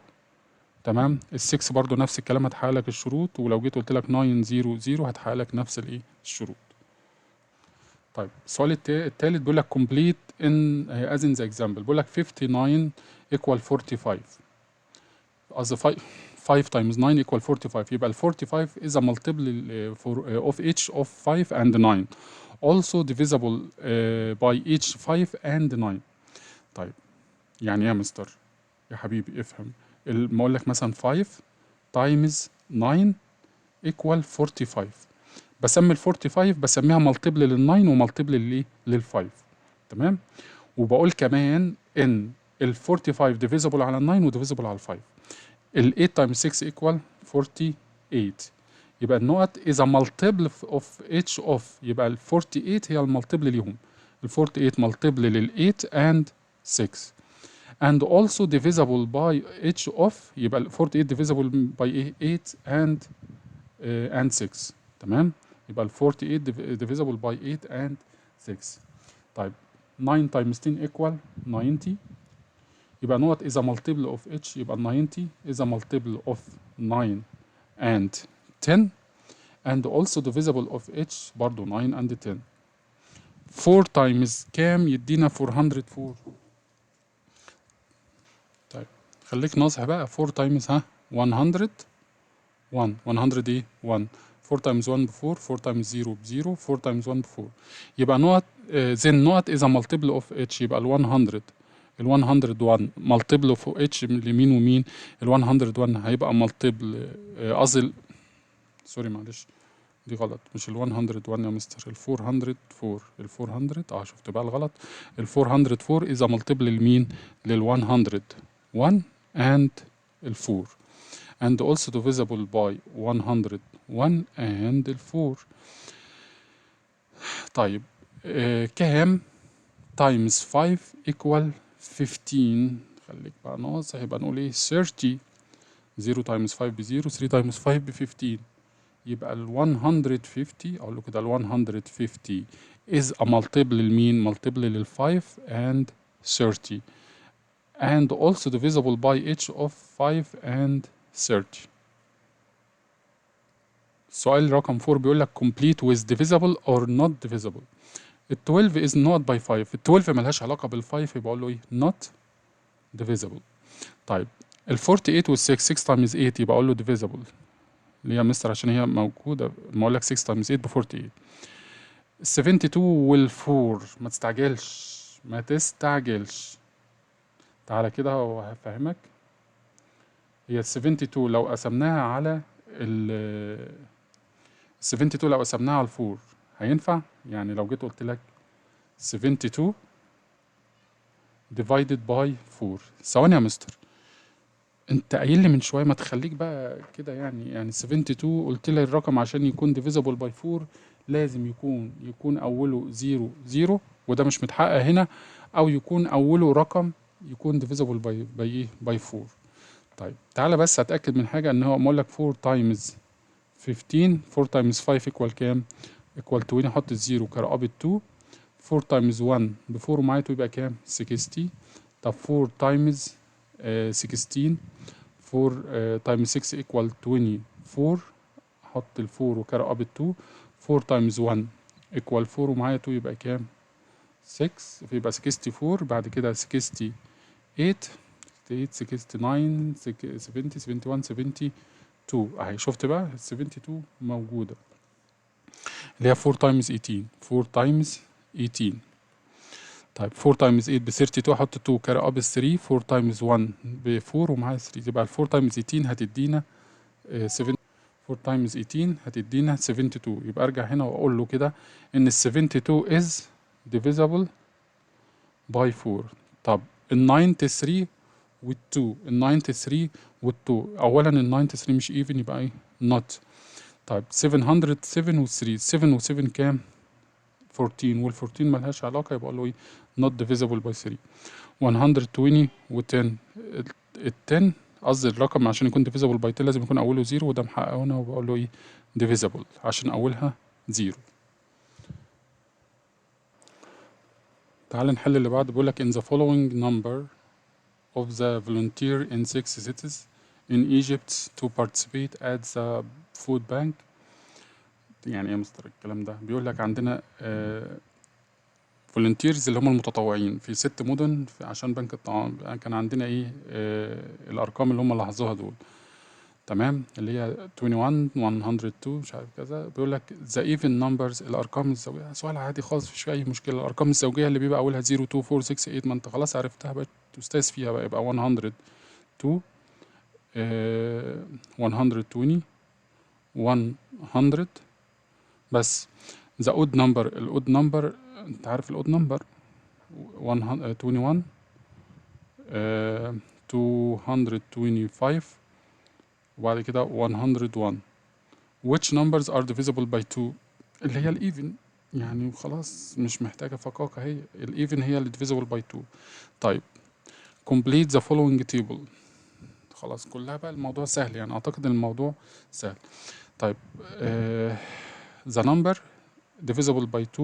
تمام، ال 6 برضو نفس الكلام هتحقق لك الشروط، ولو جيت قلت لك 9 0 0 هتحقق لك نفس الايه؟ الشروط. طيب السؤال التالت بيقول لك complete in as in the example، بيقول لك 59 equal 45، قصدي 5 times 9 equal 45، يبقى ال 45 is a multiple for of each of 5 and 9 also divisible by each 5 and 9. طيب يعني ايه يا مستر؟ يا حبيبي افهم، ما اقول لك مثلا 5 times 9 equal 45. بسمي ال 45 بسميها multiple لل 9 و multiple للايه؟ لل 5. تمام؟ وبقول كمان ان ال 45 divisible على ال 9 و divisible على ال 5. ال 8 times 6 equal 48. يبقى النقط is a multiple of each of، يبقى ال 48 هي ال multiple ليهم. ال 48 multiple لل 8 and 6 and also divisible by each of، يبقى ال 48 divisible by ايه؟ 8 and 6. تمام؟ يبقى ال 48 divisible by 8 and 6. طيب 9 times 10 equal 90. يبقى نقط is a multiple of each، يبقى 90 is a multiple of 9 and 10 and also divisible of each برضو 9 and 10. 4 times كام يدينا 404؟ طيب خليك ناصح بقى. 4 times ها 100 1 100 ايه؟ 1. 4 times 1 ب 4، 4 times 0 ب 0، 4 times 1 ب 4. يبقى نقط then نقط is a multiple of each، يبقى ال 100، ال 101 multiple of each لمين ومين؟ ال 101 هيبقى multiple، قصدي sorry معلش دي غلط، مش ال 101 يا مستر، ال 404، ال 400، شفت بقى الغلط؟ ال 404 is a multiple لمين؟ لل 101 and ال 4 and also divisible by 101 and ال 4. طيب كام times 5 equal 15؟ خليك بقى ناصح، يبقى نقول ايه؟ 30. 0 times 5 ب 0، 3 times 5 ب 15. يبقى ال 150، اقول له كده ال 150 is a multiple لمين؟ multiple لل 5 and 30 and also divisible by each of 5 and 30. السؤال رقم 4 بيقول لك complete with divisible or not divisible. ال 12 is not by 5. ال 12 ملهاش علاقة بال 5، يبقى اقول له ايه؟ not divisible. طيب ال 48 وال 6، 6 times 8، يبقى اقول له divisible. ليه يا مستر؟ عشان هي موجودة، ما اقول لك 6 times 8 ب 48. ال 72 وال 4، ما تستعجلش ما تستعجلش، تعالى كده وهفهمك. هي ال 72 لو قسمناها على ال 72، لو قسمناها على ال 4 هينفع؟ يعني لو جيت قلت لك 72 divided by 4. ثواني يا مستر، انت قايل لي من شويه، ما تخليك بقى كده. يعني 72 قلت لي الرقم عشان يكون divisible by 4 لازم يكون اوله 0 0، وده مش متحقق هنا، او يكون اوله رقم يكون divisible by ايه؟ by 4. طيب تعالى بس اتاكد من حاجه، ان هو اقول لك 4 times 15، 4 times 5 equal كام؟ equal 20. احط ال zero carry up 2. 4 times 1 ب 4 ومعايا 2، يبقى كام؟ 60. طب 4 times 16، 4 times 6 equal 24. احط ال 4 و carry up 2. 4 times 1 equal 4 ومعايا 2، يبقى كام؟ 6، فيبقى 64. بعد كده 68، 68، 69، 70، 71، 72. اهي، شفت بقى؟ 72 موجودة، اللي هي 4 times 18، 4 times 18. طيب 4 times 8 ب 32، احط 2 carry up 3. 4 times 1 ب 4 ومعايا 3، يبقى ال 4 times 18 هتدينا 7. 4 times 18 هتدينا 72. يبقى ارجع هنا واقول له كده ان ال 72 is divisible by 4. طب ال 93 وال 2، ال 93 وال 2، اولا ال 93 مش even، يبقى ايه؟ not. طيب 707 و 3، 7 و 7 كام؟ 14، وال 14 ملهاش علاقة، يبقى اقول له ايه؟ not divisible by 3. 120 و 10، ال 10، قصدي الرقم عشان يكون divisible by 10 لازم يكون أوله 0، وده محققه هنا، وبقول له ايه؟ divisible عشان أولها 0. تعال نحل اللي بعده. بيقول لك in the following number of the volunteer in six cities in Egypt to participate at the food bank. يعني ايه يا مستر الكلام ده؟ بيقول لك عندنا volunteers اللي هم المتطوعين في ست مدن عشان بنك الطعام، كان عندنا ايه؟ الارقام اللي هم لاحظوها دول، تمام؟ اللي هي 21، 102، مش عارف كذا. بيقول لك the even numbers، الارقام الزوجيه. سؤال عادي خالص، مفيش فيه اي مشكله. الارقام الزوجيه اللي بيبقى اولها 0، 2، 4، 6، 8، ما انت خلاص عرفتها، بقت استاذ فيها بقى. يبقى 102 120، 100 بس. the odd number، ال odd number انت عارف ال odd number 21، 225، وبعد كده 101. which numbers are divisible by 2؟ اللي هي ال even يعني، وخلاص مش محتاجة فكاكة، هي ال even هي اللي divisible by 2. طيب، complete the following table. خلاص كلها بقى الموضوع سهل، يعني اعتقد ان الموضوع سهل. طيب، the number divisible by 2،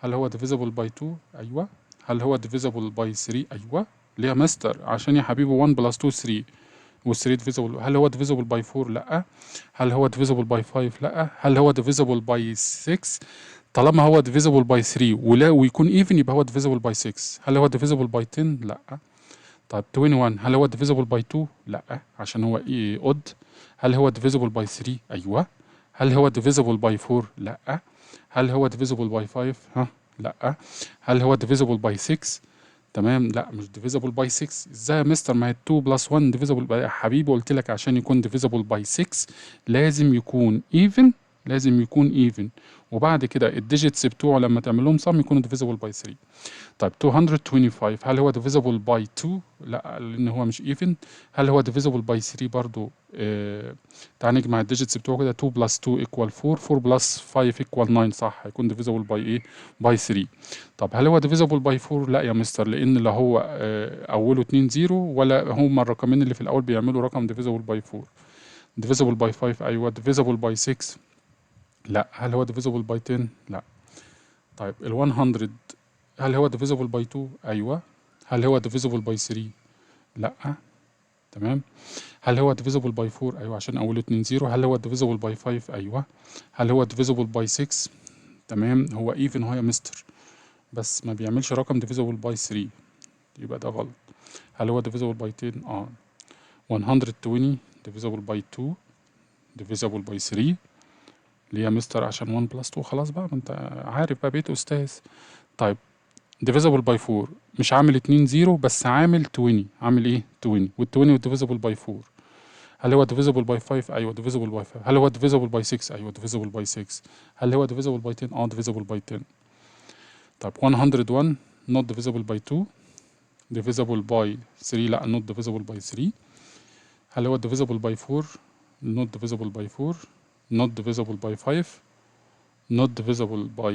هل هو divisible by 2؟ ايوه. هل هو divisible by 3؟ ايوه. ليه يا مستر؟ عشان يا حبيبي 1 plus 2 3، وال 3 divisible. هل هو divisible by 4؟ لا. هل هو divisible by 5؟ لا. هل هو divisible by 6؟ طالما هو divisible by 3 ولا ويكون even يبقى هو divisible by 6. هل هو divisible by 10؟ لا. طيب، 21 هل هو divisible by 2؟ لا، عشان هو ايه؟ odd. هل هو divisible by 3؟ ايوه. هل هو divisible by 4؟ لا. هل هو divisible by 5؟ ها؟ لا. هل هو divisible by 6؟ تمام، لا، مش divisible by 6. ازاي يا مستر؟ ما هي 2 plus 1 divisible by. يا حبيبي قلت لك عشان يكون divisible by 6 لازم يكون even، لازم يكون even، وبعد كده ال digits بتوعه لما تعمل لهم sum يكونوا divisible by 3. طيب، 225 هل هو divisible by 2؟ لا، لان هو مش even. هل هو divisible by 3 برضو؟ تعال نجمع ال digits بتوعه كده، 2 plus 2 equal 4، 4 plus 5 equal 9، صح، هيكون divisible by ايه؟ by 3. طب هل هو divisible by 4؟ لا يا مستر، لان لا هو اوله 2 0 ولا هما الرقمين اللي في الاول بيعملوا رقم divisible by 4. divisible by 5؟ ايوه. divisible by 6؟ لا. هل هو divisible by 10؟ لا. طيب، ال 100 هل هو divisible by 2؟ ايوه. هل هو divisible by 3؟ لا. تمام. هل هو divisible by 4؟ ايوه، عشان اوله 2 0. هل هو divisible by 5؟ ايوه. هل هو divisible by 6؟ تمام، هو even هو يا مستر، بس ما بيعملش رقم divisible by 3، يبقى ده غلط. هل هو divisible by 10؟ اه، 120 divisible by 2، divisible by 3. ليه يا مستر؟ عشان 1 plus 2. خلاص بقى، ما انت عارف بقى، بقيت استاذ. طيب، divisible by 4، مش عامل 2 0 بس عامل 20. عامل ايه؟ 20، وال 20 divisible by 4. هل هو divisible by 5؟ ايوه، divisible by 5. هل هو divisible by 6؟ ايوه، divisible by 6. هل هو divisible by 10؟ اه، divisible by 10. طيب، 101 not divisible by 2، divisible by 3؟ لا، not divisible by 3. هل هو divisible by 4؟ not divisible by 4، not divisible by 5، not divisible by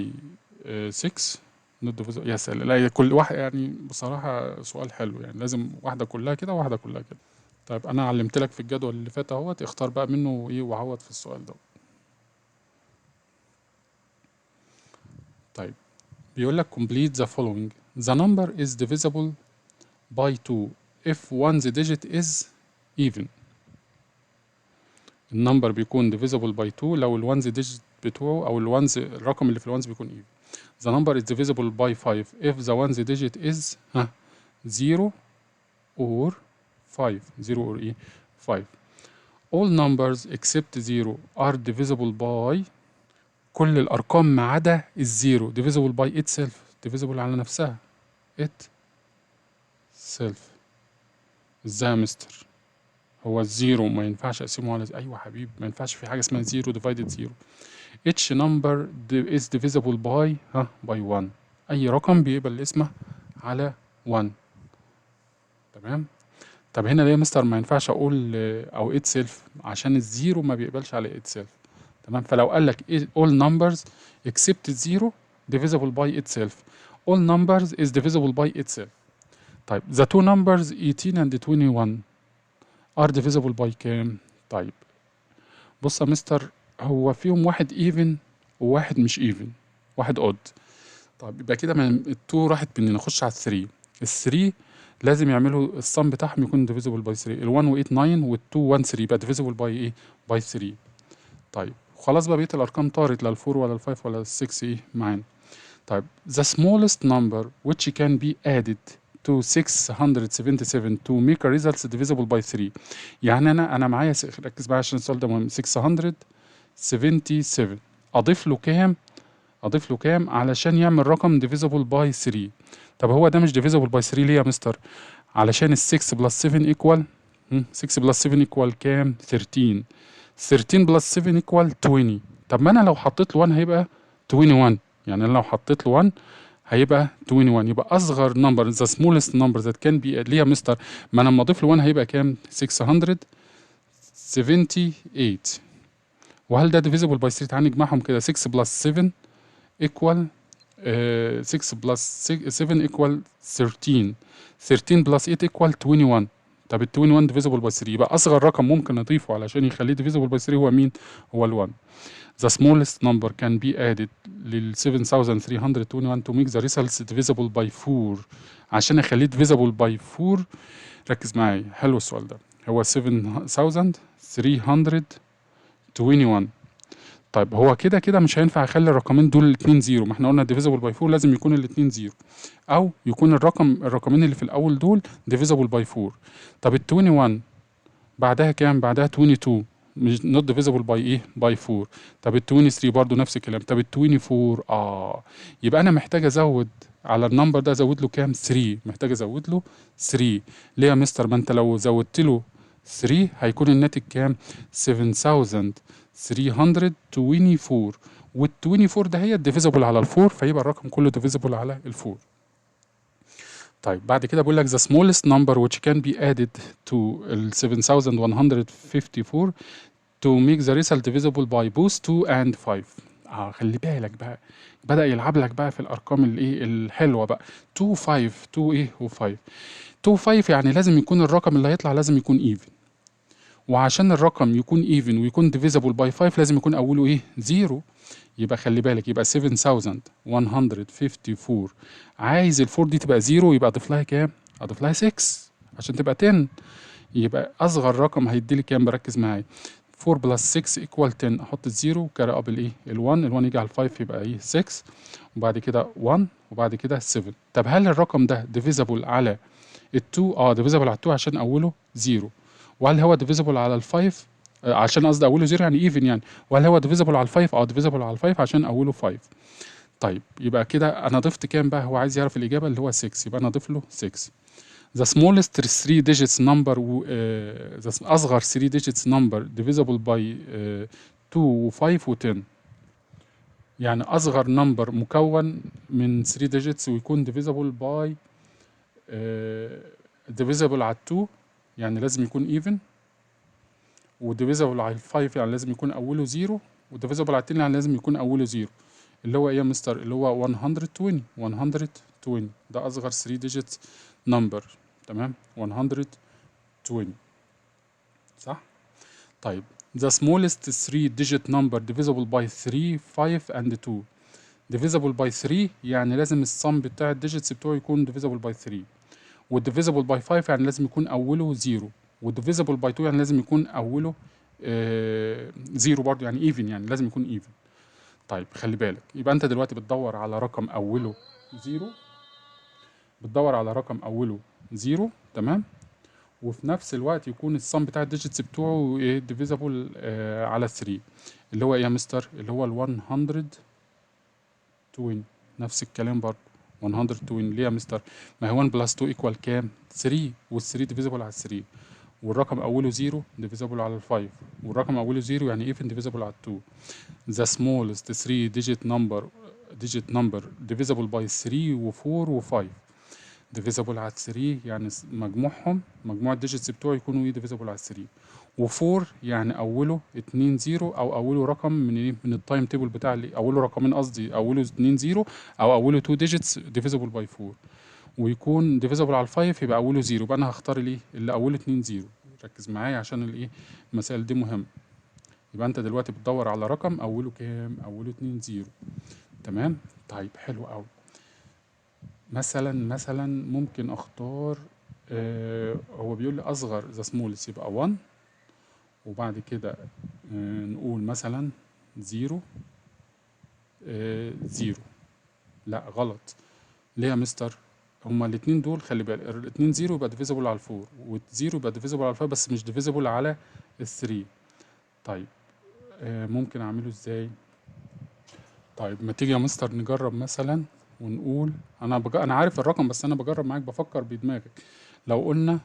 6، not divisible. يا سلام، لا كل واحد يعني بصراحة سؤال حلو، يعني لازم واحدة كلها كده وواحدة كلها كده. طيب، انا علمت لك في الجدول اللي فات اهوت، اختار بقى منه ايه وعوض في السؤال ده. طيب، بيقول لك complete the following. the number is divisible by 2 if one's digit is even. ال number بيكون divisible by 2 لو ال ones digit بتوعه او ال ones، الرقم اللي في ال ones بيكون even. the number is divisible by 5 if the ones digit is ها 0 or 5، 0 or ايه؟ 5. all numbers except 0 are divisible by، كل الأرقام ما عدا ال zero divisible by itself، divisible على نفسها، itself. ازاي يا مستر؟ هو ال zero ما ينفعش اقسمه على؟ ايوه حبيبي، ما ينفعش، في حاجه اسمها zero divided zero. each number is divisible by ها by 1. اي رقم بيقبل القسمة على 1. تمام. طب هنا ليه يا مستر ما ينفعش اقول او itself؟ عشان ال zero ما بيقبلش على itself. تمام، فلو قال لك all numbers except zero divisible by itself، all numbers is divisible by itself. طيب، the two numbers 18 and 21 are divisible by كام؟ طيب، بص يا مستر، هو فيهم واحد even وواحد مش even، واحد odd. طيب، يبقى كده من ال 2 راحت مننا، نخش على ال 3. ال 3 لازم يعملوا ال sum بتاعهم يكون divisible by 3. ال 1 و 8 9 وال 2 1 3، يبقى divisible by ايه؟ by 3. طيب، خلاص بقى، بقية الأرقام طارت، لا ال 4 ولا ال 5 ولا ال 6 ايه معانا. طيب، the smallest number which can be added to 677 to make a results divisible by 3. يعني انا معايا، ركز بقى عشان السؤال ده مهم، 677 اضيف له كام؟ اضيف له كام علشان يعمل رقم divisible by 3؟ طب هو ده مش divisible by 3، ليه يا مستر؟ علشان ال 6 plus 7 equal 6 plus 7 equal كام؟ 13. 13 plus 7 equal 20. طب ما انا لو حطيت له 1 هيبقى 21. يعني انا لو حطيت له 1 هيبقى 21. يبقى اصغر number، the smallest number that can be. ليه يا مستر؟ ما انا لما اضيف له 1 هيبقى كام؟ 678. وهل ده divisible by 3؟ تعال نجمعهم كده. 6 plus 7 equal 6 plus 7 equal 13. 13 plus 8 equal 21. طب ال 21 divisible by 3. يبقى اصغر رقم ممكن نضيفه علشان يخليه divisible by 3 هو مين؟ هو ال 1. The smallest number can be added لل 7321 to make the results divisible by 4. عشان اخليه divisible by 4، ركز معايا، حلو السؤال ده. هو 7321. طيب، هو كده كده مش هينفع اخلي الرقمين دول الاتنين zero. ما احنا قلنا divisible by 4 لازم يكون الاتنين zero، او يكون الرقمين اللي في الاول دول divisible by 4. طب ال 21 بعدها كام؟ بعدها 22، مش not divisible by ايه؟ by 4. طب ال 23 برضو نفس الكلام. طب ال 24؟ يبقى انا محتاج ازود على ال number ده، ازود له كام؟ 3. محتاج ازود له 3. ليه يا مستر؟ ما انت لو زودت له 3 هيكون الناتج كام؟ 7324. وال 24 ده هي divisible على ال 4، فيبقى الرقم كله divisible على ال 4. طيب، بعد كده بقول لك the smallest number which can be added to ال 7154 to make the result divisible by both 2 and 5. خلي بالك بقى، بدأ يلعب لك بقى في الارقام الايه الحلوه بقى. 2، 5، 2 ايه و5. 2، 5، يعني لازم يكون الرقم اللي هيطلع لازم يكون even. وعشان الرقم يكون even ويكون divisible by 5 لازم يكون اوله ايه؟ 0. يبقى خلي بالك، يبقى 7154، عايز ال four دي تبقى 0، يبقى اضيف لها كام؟ اضيف لها 6 عشان تبقى 10. يبقى اصغر رقم هيدي لي كام؟ بركز معايا. 4 plus 6 equal 10. احط ال zero، carry up الايه؟ ال1. ال1 يجي على ال5 يبقى ايه؟ 6، وبعد كده 1، وبعد كده 7. طب هل الرقم ده divisible على ال2؟ اه، divisible على ال2 عشان اوله 0. وهل هو divisible على ال5؟ عشان قصدي اوله 0 يعني even يعني. وهل هو divisible على ال5؟ اه، divisible على ال5 عشان اوله 5. طيب، يبقى كده انا ضفت كام بقى؟ هو عايز يعرف الاجابه اللي هو 6، يبقى انا اضيف له 6. The smallest 3 digits number، the اصغر 3 digits number divisible by 2 و 5 و 10. يعني اصغر number مكون من 3 digits ويكون divisible by divisible على 2، يعني لازم يكون even، و divisible على 5 يعني لازم يكون اوله 0، و divisible على 10 يعني لازم يكون اوله 0. اللي هو ايه يا مستر؟ اللي هو 120. 120 ده اصغر 3 digits number، تمام؟ 120، صح؟ طيب، the smallest 3 digit number divisible by 3، 5 and 2. divisible by 3 يعني لازم السم بتاع ال digits بتوعه يكون divisible by 3، وال divisible by 5 يعني لازم يكون اوله 0، وال divisible by 2 يعني لازم يكون اوله 0 برضه، يعني even، يعني لازم يكون even. طيب، خلي بالك، يبقى انت دلوقتي بتدور على رقم اوله 0، بتدور على رقم اوله 0، تمام؟ وفي نفس الوقت يكون السم بتاع ال digits بتوعه ايه؟ divisible على 3. اللي هو ايه يا مستر؟ اللي هو ال 120. نفس الكلام برضه، 120. ليه يا مستر؟ ما هو 1 plus 2 equal كام؟ 3. وال 3 divisible على 3، والرقم اوله 0 divisible على ال 5، والرقم اوله 0 يعني even divisible على 2. the smallest 3 digit number divisible by 3 و 4 و 5. divisible على 3 يعني مجموعهم، مجموع ال digits بتوعه يكونوا ايه؟ divisible على 3. و4 يعني اوله 2 0 او اوله رقم من ايه؟ من ال time table بتاع اللي اوله رقمين، قصدي اوله 2 0 او اوله 2 digits divisible by 4، ويكون divisible على 5 يبقى اوله 0. يبقى انا هختار الايه؟ اللي اوله 2 0. ركز معايا عشان الايه؟ المسائل دي مهمه. يبقى انت دلوقتي بتدور على رقم اوله كام؟ اوله 2 0، تمام؟ طيب، حلو قوي. مثلا ممكن اختار هو بيقول لي اصغر، the smallest، يبقى 1، وبعد كده نقول مثلا 0 0. لا، غلط. ليه يا مستر؟ هما الاتنين دول، خلي بالك، الاتنين 0 يبقى divisible على ال four، وال zero يبقى divisible على ال five، بس مش divisible على ال three. طيب، ممكن اعمله ازاي؟ طيب، ما تيجي يا مستر نجرب مثلا ونقول انا عارف الرقم، بس انا بجرب معاك، بفكر بدماغك. لو قلنا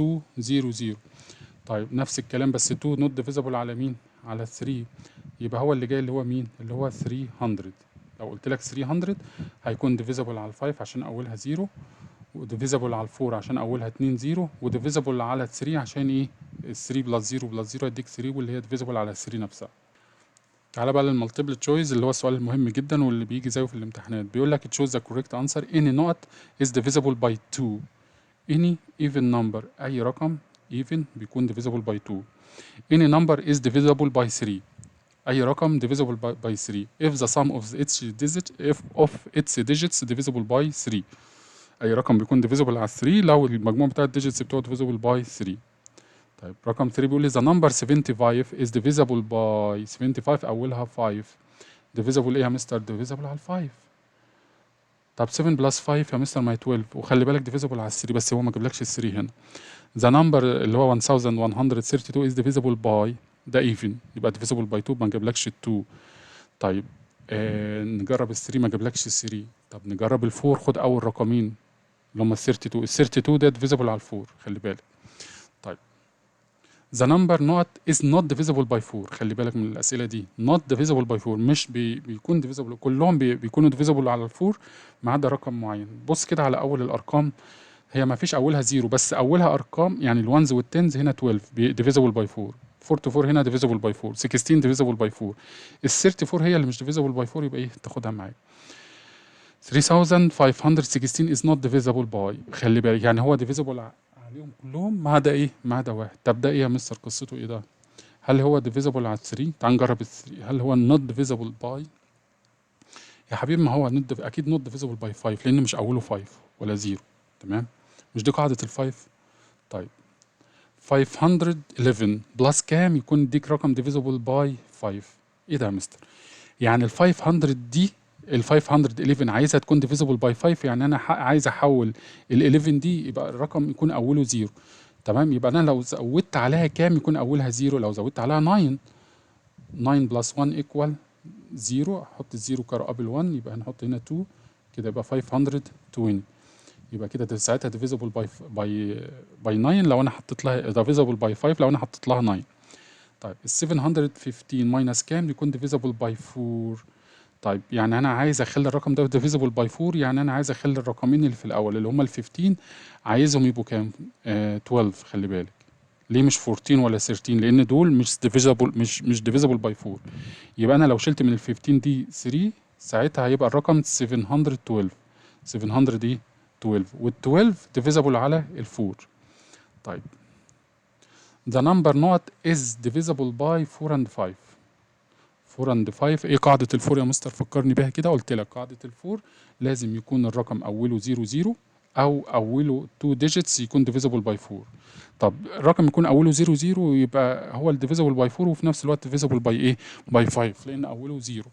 2 0 0. طيب نفس الكلام بس 2 not divisible على مين؟ على 3، يبقى هو اللي جاي اللي هو مين؟ اللي هو 300. لو قلت لك 300 هيكون divisible على 5 عشان اولها 0، و divisible على 4 عشان اولها 2 0، و divisible على 3 عشان ايه؟ 3 plus 0 plus 0 يديك 3، واللي هي divisible على 3 نفسها. تعالى بقى لل multiple choice اللي هو السؤال المهم جدا واللي بيجي زيه في الامتحانات. بيقول لك choose the correct answer. any نقط is divisible by 2. any even number، اي رقم even بيكون divisible by 2. any number is divisible by 3، اي رقم divisible by 3 if the sum of its digit if of its digits divisible by 3. اي رقم بيكون divisible على 3 لو المجموع بتاع ال digits بتوعه divisible by 3. طيب رقم 3 بيقول لي the number 75 is divisible by 75، اولها 5، divisible ايه يا مستر؟ divisible على 5. طب 7 plus 5 يا مستر ما هي 12، وخلي بالك divisible على 3 بس هو ما جابلكش 3 هنا. the number اللي هو 1132 is divisible by، ده even يبقى divisible by 2، ما جابلكش 2. طيب نجرب ال 3، ما جابلكش 3. طب نجرب ال 4، خد اول رقمين اللي هم ال 32، ال 32 ده divisible على 4، خلي بالك. طيب the number نقط is not divisible by 4، خلي بالك من الأسئلة دي. not divisible by 4 مش بيكون divisible، كلهم بيكونوا divisible على ال 4 ما عدا رقم معين. بص كده على أول الأرقام، هي ما فيش أولها zero بس أولها أرقام، يعني ال ones وال tens هنا 12 divisible by 4، 44 هنا divisible by 4، 16 divisible by 4، ال 34 هي اللي مش divisible by 4، يبقى إيه؟ تاخدها معاك. 3516 is not divisible by، خلي بالك يعني هو divisible عليهم كلهم ما عدا ايه؟ ما عدا واحد. طب ده ايه يا مستر؟ قصته ايه ده؟ هل هو divisible على 3؟ تعال نجرب ال 3. هل هو not divisible by؟ يا حبيبي ما هو not، اكيد not divisible by 5 لان مش اوله 5 ولا 0، تمام؟ مش دي قاعدة ال 5؟ طيب 511 plus كام يكون يديك رقم divisible by 5؟ ايه ده يا مستر؟ يعني ال 500 دي، ال 511 عايزها تكون divisible by 5، يعني انا عايز احول ال 11 دي يبقى الرقم يكون اوله 0، تمام؟ يبقى انا لو زودت عليها كام يكون اولها 0؟ لو زودت عليها 9، 9 plus 1 equal 0، احط ال 0 carry up 1، يبقى هنحط هنا 2 كده، يبقى 520، يبقى كده ساعتها divisible by 9 لو انا حطيت لها، divisible by 5 لو انا حطيت لها 9. طيب ال 715 minus كام يكون divisible by 4؟ طيب يعني انا عايز اخلي الرقم ده divisible by 4، يعني انا عايز اخلي الرقمين اللي في الاول اللي هما ال 15 عايزهم يبقوا كام؟ 12. خلي بالك ليه مش 14 ولا 13؟ لان دول مش divisible، مش divisible by 4. يبقى انا لو شلت من ال 15 دي 3 ساعتها هيبقى الرقم 712، 700 دي 12، وال 12 divisible على ال 4. طيب the number نقط is divisible by 4 and 5. 4 and 5، ايه قاعدة ال four يا مستر؟ فكرني بيها كده. قلت لك قاعدة ال four لازم يكون الرقم أوله 0 0 أو أوله 2 digits يكون divisible by 4. طب الرقم يكون أوله 0 0 يبقى هو ال divisible by 4 وفي نفس الوقت divisible by ايه؟ by 5 لأن أوله 0.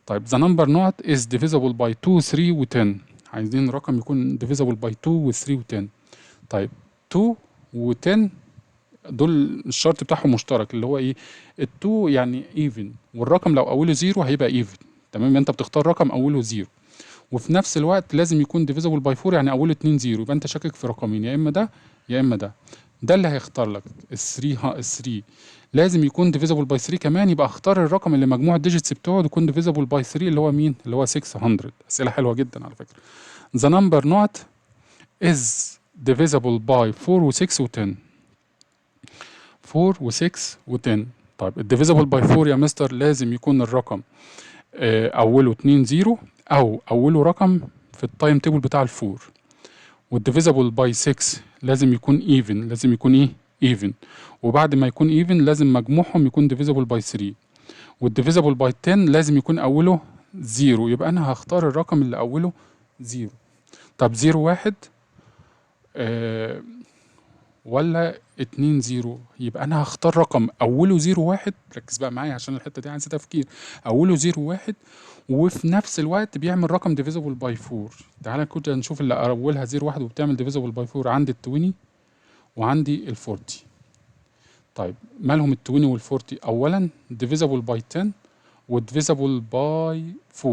طيب the number نقط is divisible by 2 3 و 10. عايزين رقم يكون divisible by 2 و 3 و 10. طيب 2 و 10 دول الشرط بتاعهم مشترك اللي هو ايه؟ ال2 يعني even، والرقم لو اوله zero هيبقى even، تمام؟ انت بتختار رقم اوله zero وفي نفس الوقت لازم يكون divisible by 4، يعني اوله 2 zero. يبقى انت شاكك في رقمين، يا اما ده يا اما ده. ده اللي هيختار لك ال 3. ال 3 لازم يكون divisible by 3 كمان، يبقى اختار الرقم اللي مجموع ال digits بتوعه يكون divisible by 3 اللي هو مين؟ اللي هو 600. اسئله حلوه جدا على فكره. the number نقط is divisible by 4 و 6 و 10. 4 و 6 و 10. طيب ال divisible by 4 يا مستر لازم يكون الرقم اوله 2 0 او اوله رقم في ال time table بتاع ال four. وال divisible by 6 لازم يكون even، لازم يكون ايه؟ even. وبعد ما يكون even لازم مجموعهم يكون divisible by 3. وال divisible by 10 لازم يكون اوله 0، يبقى انا هختار الرقم اللي اوله 0. طب 0 1 ولا 2 0؟ يبقى انا هختار رقم اوله 0 1. ركز بقى معايا عشان الحته دي عايزه تفكير. اوله 0 1 وفي نفس الوقت بيعمل رقم divisible by 4. تعالى كده نشوف اللي اولها 0 1 وبتعمل divisible by 4. عندي ال 20 وعندي ال 40. طيب مالهم ال 20 وال 40؟ اولا divisible by 10 و divisible by 4،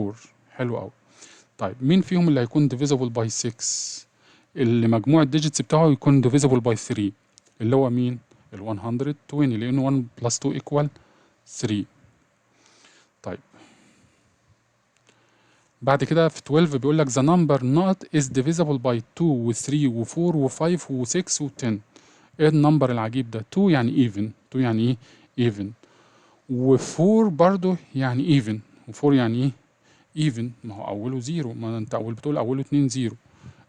حلو قوي. طيب مين فيهم اللي هيكون divisible by 6؟ اللي مجموع ال digits بتاعه يكون divisible by 3، اللي هو مين؟ ال 120، لانه 1 plus 2 equal 3. طيب بعد كده في 12 بيقول لك the number نقط is divisible by 2 و 3 و 4 و 5 و 6 و 10. ايه ال number العجيب ده؟ 2 يعني even، 2 يعني ايه؟ even. و4 برضو يعني even، و4 يعني ايه؟ even، ما هو اوله zero، ما انت اول بتقول اوله 2 zero،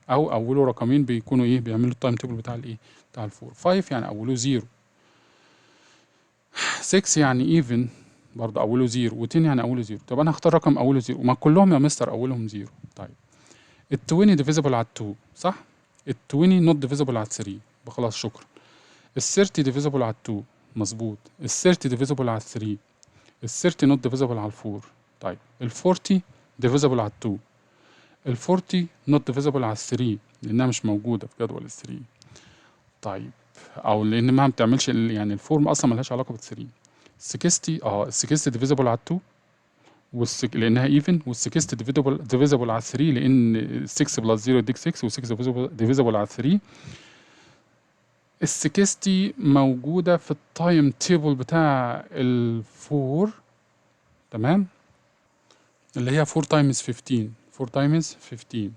او اوله رقمين بيكونوا ايه؟ بيعملوا ال time table بتاع الايه؟ بتاع ال four. 5 يعني اوله zero، 6 يعني even برضه اوله zero، و10 يعني اوله zero. طب انا هختار رقم اوله zero، ما كلهم يا مستر اولهم zero. طيب ال 20 divisible على 2 صح؟ ال 20 not divisible على 3، خلاص شكرا. ال 30 divisible على 2 مظبوط، ال 30 divisible على 3، ال 30 not divisible على 4. طيب ال 40 divisible على 2، ال 40 not divisible على 3 لانها مش موجوده في جدول ال 3. طيب او لان ما بتعملش يعني ال four اصلا ملهاش علاقه بال 3. 60 ال 60 divisible على 2 لانها even، وال 60 divisible على 3 لان 6 plus 0 يديك 6، و6 divisible على 3. ال 60 موجودة في ال time table بتاع ال four، تمام، اللي هي 4 times 15، 4 times 15.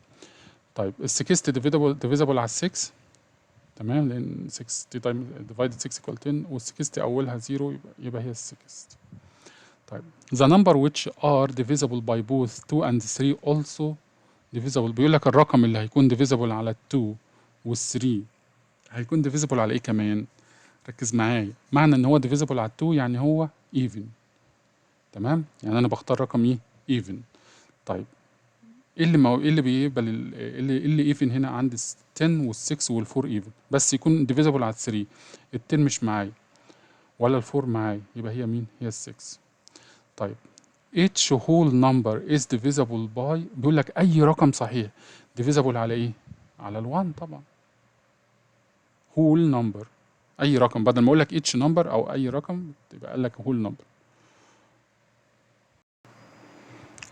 طيب ال 60 divisible على 6، تمام، لان 60 time divided 6 equal 10، وال 60 اولها 0 يبقى هي ال 60. طيب the number which are divisible by both 2 and 3 also divisible. بيقول لك الرقم اللي هيكون divisible على 2 وال 3 هيكون divisible على ايه كمان؟ ركز معايا، معنى ان هو divisible على 2 يعني هو even، تمام، يعني انا بختار رقم ايه؟ even. طيب ايه اللي ما ايه اللي بيقبل ايه اللي even هنا؟ عندي 10 وال 6 وال 4 even، بس يكون divisible على 3. ال 10 مش معايا ولا ال 4 معايا، يبقى هي مين؟ هي ال 6. طيب each whole number is divisible by، بيقول لك اي رقم صحيح divisible على ايه؟ على ال 1 طبعا. whole number، اي رقم، بدل ما اقول لك each number او اي رقم يبقى قال لك whole number.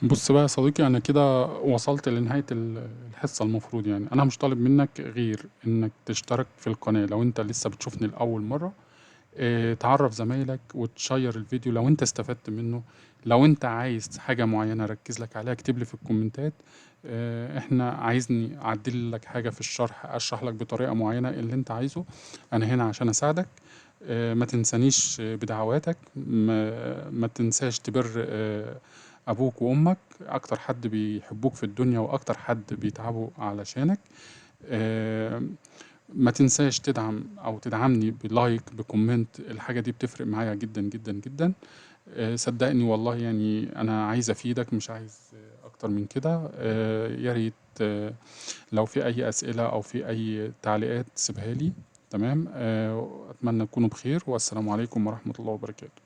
بص بقى يا صديقي، انا كده وصلت لنهاية الحصة. المفروض يعني انا مش طالب منك غير انك تشترك في القناة لو انت لسه بتشوفني لأول مرة، اه تعرف زمايلك وتشير الفيديو لو انت استفدت منه. لو انت عايز حاجة معينة ركز لك عليها اكتب لي في الكومنتات، اه احنا عايزني اعدل لك حاجة في الشرح، اشرح لك بطريقة معينة، اللي انت عايزه انا هنا عشان اساعدك. اه ما تنسانيش بدعواتك، ما تنساش تبر ابوك وامك، اكتر حد بيحبوك في الدنيا واكتر حد بيتعبوا علشانك. ما تنساش تدعم او تدعمني ب like ب comment، الحاجة دي بتفرق معايا جدا جدا جدا. صدقني والله يعني انا عايز افيدك، مش عايز اكتر من كده. يا ريت لو في اي اسئلة او في اي تعليقات سيبها لي، تمام. اتمنى تكونوا بخير، والسلام عليكم ورحمة الله وبركاته.